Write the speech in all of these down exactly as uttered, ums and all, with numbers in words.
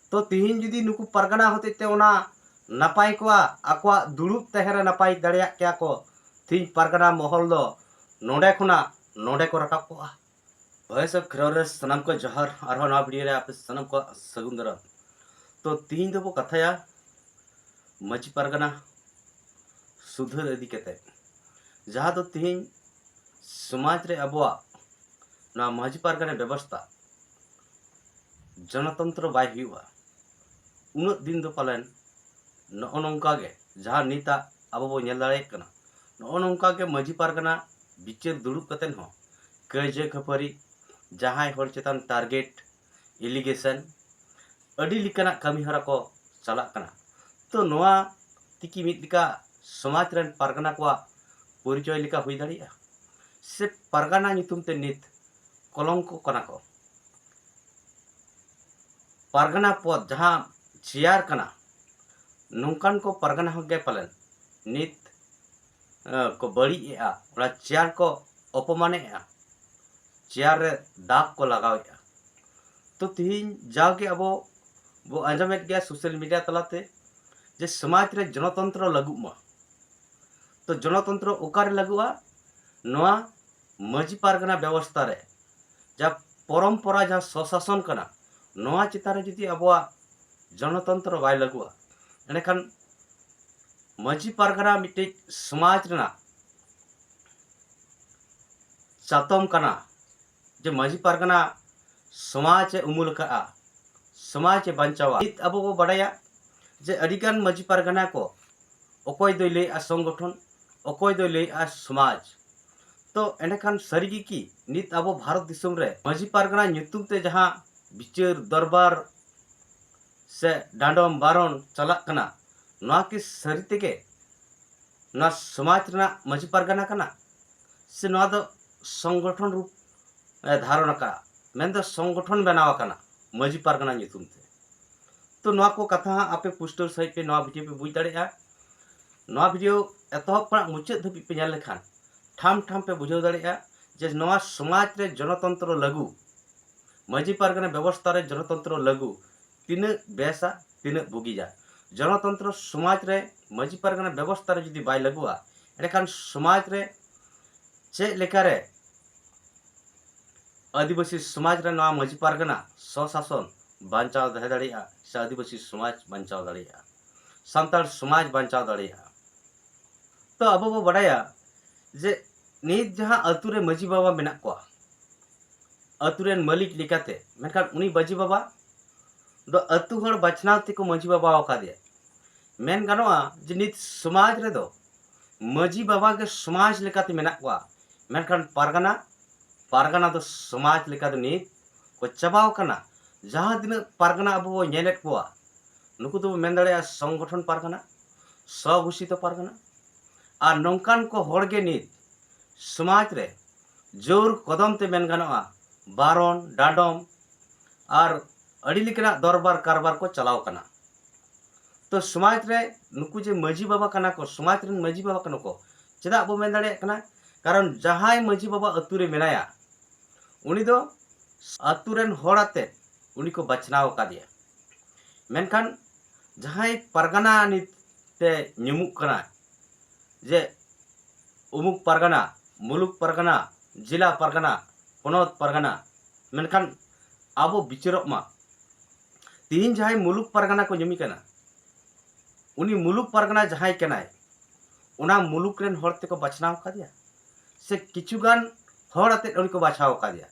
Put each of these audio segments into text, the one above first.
ᱛᱚ ᱛᱤᱦᱤᱧ ᱡᱩᱫᱤ ᱱᱩᱠᱩ ᱯᱟᱨᱜᱟᱱᱟ ᱦᱚᱛᱮᱡ ᱛᱮ ᱚᱱᱟ ᱱᱟᱯᱟᱭ ᱠᱚᱜᱼᱟ, ᱟᱠᱚᱣᱟᱜ ᱫᱩᱲᱩᱵ ᱛᱟᱦᱮᱸ ᱨᱮ ᱱᱟᱯᱟᱭ ᱫᱟᱲᱮᱭᱟᱜ ᱠᱮᱭᱟ ᱠᱚ, ᱛᱤᱦᱤᱧ ᱯᱟᱨᱜᱟᱱᱟ ᱢᱚᱦᱚᱞ ᱫᱚ ᱱᱚᱰᱮ ᱠᱷᱚᱱᱟᱜ ᱱᱚᱰᱮ ᱠᱚ ᱨᱟᱠᱟᱵ ᱠᱚᱜᱼᱟ᱾ ᱵᱷᱚᱭᱮᱥ ᱚᱯᱷ ᱠᱷᱮᱨᱣᱟᱞ ᱨᱮ ᱥᱟᱱᱟᱢ ᱠᱚ ᱡᱚᱦᱟᱨ, ᱟᱨᱦᱚᱸ ᱱᱚᱣᱟ ᱵᱷᱤᱰᱤᱭᱳ ᱨᱮ ᱟᱯᱮ ᱥᱟᱱᱟᱢ ᱠᱚᱣᱟᱜ ᱥᱟᱹᱜᱩᱱ ᱫᱟᱨᱟᱢ᱾ ᱛᱚ ᱛᱤᱦᱤᱧ ᱫᱚᱵᱚ ᱠᱟᱛᱷᱟᱭᱟ ᱢᱟᱹᱡᱷᱤ ᱯᱟᱨᱜᱟᱱᱟ ᱥᱩᱫᱷᱟᱹᱨ ᱤᱫᱤ ᱠᱟᱛᱮ, ᱡᱟᱦᱟᱸ ᱫᱚ ᱛᱤᱦᱤᱧ ᱥᱚᱢᱟᱡᱽ ᱨᱮ ᱟᱵᱚᱣᱟᱜ ᱱᱚᱣᱟ ᱢᱟᱹᱡᱷᱤ ᱯᱟᱨᱜᱟᱱᱟ ᱵᱮᱵᱚᱥᱛᱷᱟ ᱡᱚᱱᱚᱛᱚᱱᱛᱨᱚ ᱵᱟᱭ ᱦᱩᱭᱩᱜᱼᱟ, ᱩᱱᱟᱹᱜ ᱫᱤᱱ ᱫᱚ ᱯᱟᱞᱮᱱ ᱱᱚᱜᱼᱚ ᱱᱚᱝᱠᱟ ᱜᱮ, ᱡᱟᱦᱟᱸ ᱱᱤᱛᱟᱜ ᱟᱵᱚ ᱵᱚ ᱧᱮᱞ ᱫᱟᱲᱮᱭᱟᱜ ᱠᱟᱱᱟ, ᱱᱚᱜᱼᱚ ᱱᱚᱝᱠᱟ ᱜᱮ ᱢᱟᱹᱡᱷᱤ ᱯᱟᱨᱜᱟᱱᱟ ᱵᱤᱪᱟᱹᱨ ᱫᱩᱲᱩᱵ ᱠᱟᱛᱮᱫ ᱦᱚᱸ ᱠᱟᱹᱭᱡᱟᱹ ᱠᱷᱟᱹᱯᱟᱹᱨᱤ, ᱡᱟᱦᱟᱸᱭ ᱦᱚᱲ ᱪᱮᱛᱟᱱ ᱴᱟᱨᱜᱮᱴ, ᱮᱞᱤᱜᱮᱥᱚᱱ, ᱟᱹᱰᱤ ᱞᱮᱠᱟᱱᱟᱜ ᱠᱟᱹᱢᱤ ᱦᱚᱨᱟ ᱠᱚ ᱪᱟᱞᱟᱜ ᱠᱟᱱᱟ᱾ ᱛᱚ ᱱᱚᱣᱟ ᱛᱤᱠᱤ ᱢᱤᱫ ᱞᱮᱠᱟ ᱥᱚᱢᱟᱡᱽ ᱨᱮᱱ ᱯᱟᱨᱜᱟᱱᱟ ᱠᱚᱣᱟᱜ ᱯᱚᱨᱤᱪᱚᱭ ᱞᱮᱠᱟ ᱦᱩᱭ ᱫᱟᱲᱮᱭᱟᱜᱼᱟ, ᱥᱮ ᱯᱟᱨᱜᱟᱱᱟ ᱧᱩᱛᱩᱢ ᱛᱮ ᱱᱤᱛ ᱠᱚᱞᱚᱝᱠᱚ ᱠᱟᱱᱟ ᱠᱚ? ᱯᱟᱨᱜᱟᱱᱟ ᱯᱚᱫᱽ ᱡᱟᱦᱟᱸ ᱪᱮᱭᱟᱨ ᱠᱟᱱᱟ, ᱱᱚᱝᱠᱟᱱ ᱠᱚ ᱯᱟᱨᱜᱟᱱᱟ ᱦᱚᱸ ᱜᱮ ᱯᱟᱞᱮᱱ ᱱᱤᱛ ᱠᱚ ᱵᱟᱹᱲᱤᱡ ᱮᱜᱼᱟ, ᱚᱱᱟ ᱪᱮᱭᱟᱨ ᱠᱚ ᱚᱯᱚᱢᱟᱱᱮᱜᱼᱟ, ᱪᱮᱭᱟᱨ ᱨᱮ ᱫᱟᱜᱽ ᱠᱚ ᱞᱟᱜᱟᱣᱮᱜᱼᱟ᱾ ᱛᱚ ᱛᱤᱦᱤᱧ ᱡᱟᱣᱜᱮ ᱟᱵᱚ ᱵᱚ ᱟᱸᱡᱚᱢᱮᱫ ᱜᱮᱭᱟ ᱥᱳᱥᱟᱞ ᱢᱤᱰᱤᱭᱟ ᱛᱟᱞᱟᱛᱮ, ᱡᱮ ᱥᱚᱢᱟᱡᱽ ᱨᱮ ᱡᱚᱱᱚᱛᱚᱱᱛᱨᱚ ᱞᱟᱹᱜᱩᱜ ᱢᱟ᱾ ᱛᱚ ᱡᱚᱱᱚᱛᱚᱱᱛᱨᱚ ᱚᱠᱟᱨᱮ ᱞᱟᱹᱜᱩᱜᱼᱟ? ᱱᱚᱣᱟ ᱢᱟᱹᱡᱷᱤ ᱯᱟᱨᱜᱟᱱᱟ ᱵᱮᱵᱚᱥᱛᱷᱟ ᱨᱮ, ᱡᱟ ᱯᱚᱨᱚᱢᱯᱚᱨᱟ, ᱡᱟᱦᱟᱸ ᱥᱚᱥᱟᱥᱚᱱ ᱠᱟᱱᱟ, ᱱᱚᱣᱟ ᱪᱮᱛᱟᱱ ᱨᱮ ᱡᱩᱫᱤ ᱟᱵᱚᱣᱟᱜ ᱡᱚᱱᱚᱛᱚᱱᱛᱨᱚ ᱵᱟᱭ ᱞᱟᱹᱜᱩᱜᱼᱟ, ᱮᱸᱰᱮᱠᱷᱟᱱ ᱢᱟᱹᱡᱷᱤ ᱯᱟᱨᱜᱟᱱᱟ ᱢᱤᱫᱴᱤᱡ ᱥᱚᱢᱟᱡᱽ ᱨᱮᱱᱟᱜ ᱪᱟᱛᱚᱢ ᱠᱟᱱᱟ, ᱡᱮ ᱢᱟᱹᱡᱷᱤ ᱯᱟᱨᱜᱟᱱᱟ ᱥᱚᱢᱟᱡᱽ ᱮ ᱩᱢᱩᱞ ᱟᱠᱟᱫᱼᱟ, ᱥᱚᱢᱟᱡᱽ ᱮ ᱵᱟᱧᱪᱟᱣᱟ᱾ ᱱᱤᱛ ᱟᱵᱚ ᱵᱚ ᱵᱟᱰᱟᱭᱟ ᱡᱮ ᱟᱹᱰᱤᱜᱟᱱ ᱢᱟᱹᱡᱷᱤ ᱯᱟᱨᱜᱟᱱᱟ ᱠᱚ, ᱚᱠᱚᱭ ᱫᱚᱭ ᱞᱟᱹᱭᱮᱫᱼᱟ ᱥᱚᱝᱜᱚᱴᱷᱚᱱ, ᱚᱠᱚᱭ ᱫᱚᱭ ᱞᱟᱹᱭᱮᱫᱼᱟ ᱥᱚᱢᱟᱡᱽ᱾ ᱛᱚ ᱮᱸᱰᱮᱠᱷᱟᱱ ᱥᱟᱹᱨᱤ ᱜᱮ ᱠᱤ ᱱᱤᱛ ᱟᱵᱚ ᱵᱷᱟᱨᱚᱛ ᱫᱤᱥᱚᱢ ᱨᱮ ᱢᱟᱹᱡᱷᱤ ᱯᱟᱨᱜᱟᱱᱟ ᱧᱩᱛᱩᱢ ᱛᱮ ᱡᱟᱦᱟᱸ ᱵᱤᱪᱟᱹᱨ ᱫᱚᱨᱵᱟᱨ ᱥᱮ ᱰᱟᱸᱰᱚᱢ ᱵᱟᱨᱚᱱ ᱪᱟᱞᱟᱜ ᱠᱟᱱᱟ, ᱱᱚᱣᱟ ᱠᱤ ᱥᱟᱹᱨᱤ ᱛᱮᱜᱮ ᱱᱚᱣᱟ ᱥᱚᱢᱟᱡᱽ ᱨᱮᱱᱟᱜ ᱢᱟᱹᱡᱷᱤ ᱯᱟᱨᱜᱟᱱᱟ ᱠᱟᱱᱟ, ᱥᱮ ᱱᱚᱣᱟ ᱫᱚ ᱥᱚᱝᱜᱚᱴᱷᱚᱱ ᱨᱩᱯ ᱮ ᱫᱷᱟᱨᱚᱱ ᱟᱠᱟᱫᱼᱟ, ᱢᱮᱱᱫᱚ ᱥᱚᱝᱜᱚᱴᱷᱚᱱ ᱵᱮᱱᱟᱣ ᱟᱠᱟᱱᱟ ᱢᱟᱹᱡᱷᱤ ᱯᱟᱨᱜᱟᱱᱟ ᱧᱩᱛᱩᱢ ᱛᱮ? ᱛᱚ ᱱᱚᱣᱟ ᱠᱚ ᱠᱟᱛᱷᱟ ᱦᱟᱸᱜ ᱟᱯᱮ ᱯᱩᱥᱴᱟᱹᱣ ᱥᱟᱺᱦᱤᱡ ᱯᱮ ᱱᱚᱣᱟ ᱵᱷᱤᱰᱤᱭᱳ ᱯᱮ ᱵᱩᱡᱽ ᱫᱟᱲᱮᱭᱟᱜᱼᱟ᱾ ᱱᱚᱣᱟ ᱵᱷᱤᱰᱤᱭᱳ ᱮᱛᱚᱦᱚᱵ ᱠᱷᱚᱱᱟᱜ ᱢᱩᱪᱟᱹᱫ ᱫᱷᱟᱹᱵᱤᱡ ᱯᱮ ᱧᱮᱞ ᱞᱮᱠᱷᱟᱱ ᱴᱷᱟᱢ ᱴᱷᱟᱢ ᱯᱮ ᱵᱩᱡᱷᱟᱹᱣ ᱫᱟᱲᱮᱭᱟᱜᱼᱟ ᱡᱮ ᱱᱚᱣᱟ ᱥᱚᱢᱟᱡᱽ ᱨᱮ ᱡᱚᱱᱚᱛᱚᱱᱛᱨᱚ ᱞᱟᱹᱜᱩ, ᱢᱟᱹᱡᱷᱤ ᱯᱟᱨᱜᱟᱱᱟ ᱵᱮᱵᱚᱥᱛᱷᱟ ᱨᱮ ᱡᱚᱱᱚᱛᱚᱱᱛᱨᱚ ᱞᱟᱹᱜᱩ ᱛᱤᱱᱟᱹᱜ ᱵᱮᱥᱟ, ᱛᱤᱱᱟᱹᱜ ᱵᱩᱜᱤᱭᱟ᱾ ᱡᱚᱱᱚᱛᱚᱱᱛᱨᱚ ᱥᱚᱢᱟᱡᱽ ᱨᱮ ᱢᱟᱹᱡᱷᱤ ᱯᱟᱨᱜᱟᱱᱟ ᱵᱮᱵᱚᱥᱛᱷᱟ ᱨᱮ ᱡᱩᱫᱤ ᱵᱟᱭ ᱞᱟᱹᱜᱩᱜᱼᱟ, ᱮᱸᱰᱮᱠᱷᱟᱱ ᱥᱚᱢᱟᱡᱽ ᱨᱮ ᱪᱮᱫ ᱞᱮᱠᱟᱨᱮ ᱟᱹᱫᱤᱵᱟᱹᱥᱤ ᱥᱚᱢᱟᱡᱽ ᱨᱮ ᱱᱚᱣᱟ ᱢᱟᱹᱡᱷᱤ ᱯᱟᱨᱜᱟᱱᱟ ᱥᱚᱥᱟᱥᱚᱱ ᱵᱟᱧᱪᱟᱣ ᱫᱚᱦᱚ ᱫᱟᱲᱮᱭᱟᱜᱼᱟ, ᱥᱮ ᱟᱹᱫᱤᱵᱟᱹᱥᱤ ᱥᱚᱢᱟᱡᱽ ᱵᱟᱧᱪᱟᱣ ᱫᱟᱲᱮᱭᱟᱜᱼᱟ, ᱥᱟᱱᱛᱟᱲ ᱥᱚᱢᱟᱡᱽ ᱵᱟᱧᱪᱟᱣ ᱫᱟᱲᱮᱭᱟᱜᱼᱟ? ᱛᱚ ᱟᱵᱚ ᱵᱚ ᱵᱟᱰᱟᱭᱟ ᱡᱮ ᱱᱤᱛ ᱡᱟᱦᱟᱸ ᱟᱹᱛᱩ ᱨᱮ ᱢᱟᱹᱡᱷᱤ ᱵᱟᱵᱟ ᱢᱮᱱᱟᱜ ᱠᱚᱣᱟ, ᱟᱹᱛᱩ ᱨᱮᱱ ᱢᱟᱹᱞᱤᱠ ᱞᱮᱠᱟᱛᱮ, ᱢᱮᱱᱠᱷᱟᱱ ᱩᱱᱤ ᱢᱟᱹᱡᱷᱤ ᱵᱟᱵᱟ ᱫᱚ ᱟᱹᱛᱩ ᱦᱚᱲ ᱵᱟᱪᱷᱱᱟᱣ ᱛᱮᱠᱚ ᱢᱟᱹᱡᱷᱤ ᱵᱟᱵᱟ ᱟᱠᱟᱫᱮᱭᱟ᱾ ᱢᱮᱱ ᱜᱟᱱᱚᱜᱼᱟ ᱡᱮ ᱱᱤᱛ ᱥᱚᱢᱟᱡᱽ ᱨᱮᱫᱚ ᱢᱟᱹᱡᱷᱤ ᱵᱟᱵᱟ ᱜᱮ ᱥᱚᱢᱟᱡᱽ ᱞᱮᱠᱟᱛᱮ ᱢᱮᱱᱟᱜ ᱠᱚᱣᱟ, ᱢᱮᱱᱠᱷᱟᱱ ᱯᱟᱨᱜᱟᱱᱟ, ᱯᱟᱨᱜᱟᱱᱟ ᱫᱚ ᱥᱚᱢᱟᱡᱽ ᱞᱮᱠᱟ ᱫᱚ ᱱᱤᱛ ᱠᱚ ᱪᱟᱵᱟᱣ ᱠᱟᱱᱟ᱾ ᱡᱟᱦᱟᱸ ᱛᱤᱱᱟᱹᱜ ᱯᱟᱨᱜᱟᱱᱟ ᱟᱵᱚ ᱵᱚ ᱧᱮᱞᱮᱫ ᱠᱚᱣᱟ, ᱱᱩᱠᱩ ᱫᱚᱵᱚ ᱢᱮᱱ ᱫᱟᱲᱮᱭᱟᱜᱼᱟ ᱥᱚᱝᱜᱚᱴᱷᱚᱱ ᱯᱟᱨᱜᱟᱱᱟ, ᱥᱚᱜᱷᱳᱥᱤᱛᱚ ᱯᱟᱨᱜᱟᱱᱟ᱾ ᱟᱨ ᱱᱚᱝᱠᱟᱱ ᱠᱚ ᱦᱚᱲ ᱜᱮ ᱱᱤᱛ ᱥᱚᱢᱟᱡᱽ ᱨᱮ ᱡᱳᱨ ᱠᱚᱫᱚᱢ ᱛᱮ ᱢᱮᱱ ᱜᱟᱱᱚᱜᱼᱟ ᱵᱟᱨᱚᱱ, ᱰᱟᱸᱰᱚᱢ ᱟᱨ ᱟᱹᱰᱤ ᱞᱮᱠᱟᱱᱟᱜ ᱫᱚᱨᱵᱟᱨ ᱠᱟᱨᱵᱟᱨ ᱠᱚ ᱪᱟᱞᱟᱣ ᱠᱟᱱᱟ᱾ ᱛᱚ ᱥᱚᱢᱟᱡᱽ ᱨᱮ ᱱᱩᱠᱩ ᱡᱮ ᱢᱟᱹᱡᱷᱤ ᱵᱟᱵᱟ ᱠᱟᱱᱟ ᱠᱚ, ᱥᱚᱢᱟᱡᱽ ᱨᱮᱱ ᱢᱟᱹᱡᱷᱤ ᱵᱟᱵᱟ ᱠᱟᱱᱟ ᱠᱚ, ᱪᱮᱫᱟᱜ ᱵᱚ ᱢᱮᱱ ᱫᱟᱲᱮᱭᱟᱜ ᱠᱟᱱᱟ? ᱠᱟᱨᱚᱱ ᱡᱟᱦᱟᱸᱭ ᱢᱟᱹᱡᱷᱤ ᱵᱟᱵᱟ ᱟᱹᱛᱩ ᱨᱮ ᱢᱮᱱᱟᱭᱟ, ᱩᱱᱤ ᱫᱚ ᱟᱹᱛᱩ ᱨᱮᱱ ᱦᱚᱲ ᱟᱛᱮ ᱩᱱᱤ ᱠᱚ ᱵᱟᱪᱷᱱᱟᱣ ᱟᱠᱟᱫᱮᱭᱟ᱾ ᱢᱮᱱᱠᱷᱟᱱ ᱡᱟᱦᱟᱸᱭ ᱯᱟᱨᱜᱟᱱᱟ ᱱᱤᱛ ᱛᱮ ᱧᱩᱢᱩᱜ ᱠᱟᱱᱟ, ᱡᱮ ᱩᱢᱩᱠ ᱯᱟᱨᱜᱟᱱᱟ, ᱢᱩᱞᱩᱠ ᱯᱟᱨᱜᱟᱱᱟ, ᱡᱮᱞᱟ ᱯᱟᱨᱜᱟᱱᱟ, ᱯᱚᱱᱚᱛ ᱯᱟᱨᱜᱟᱱᱟ, ᱢᱮᱱᱠᱷᱟᱱ ᱟᱵᱚ ᱵᱤᱪᱟᱹᱨᱚᱜ ᱢᱟ, ᱛᱤᱦᱤᱧ ᱡᱟᱦᱟᱸᱭ ᱢᱩᱞᱩᱠ ᱯᱟᱨᱜᱟᱱᱟ ᱠᱚ ᱧᱩᱢᱮ ᱠᱟᱱᱟ, ᱩᱱᱤ ᱢᱩᱞᱩᱠ ᱯᱟᱨᱜᱟᱱᱟ ᱡᱟᱦᱟᱸᱭ ᱠᱟᱱᱟᱭ, ᱚᱱᱟ ᱢᱩᱞᱩᱠ ᱨᱮᱱ ᱦᱚᱲ ᱛᱮᱠᱚ ᱵᱟᱪᱷᱱᱟᱣ ᱟᱠᱟᱫᱮᱭᱟ, ᱥᱮ ᱠᱤᱪᱷᱩ ᱜᱟᱱ ᱦᱚᱲ ᱟᱛᱮᱫ ᱩᱱᱤ ᱠᱚ ᱵᱟᱪᱷᱟᱣ ᱟᱠᱟᱫᱮᱭᱟ?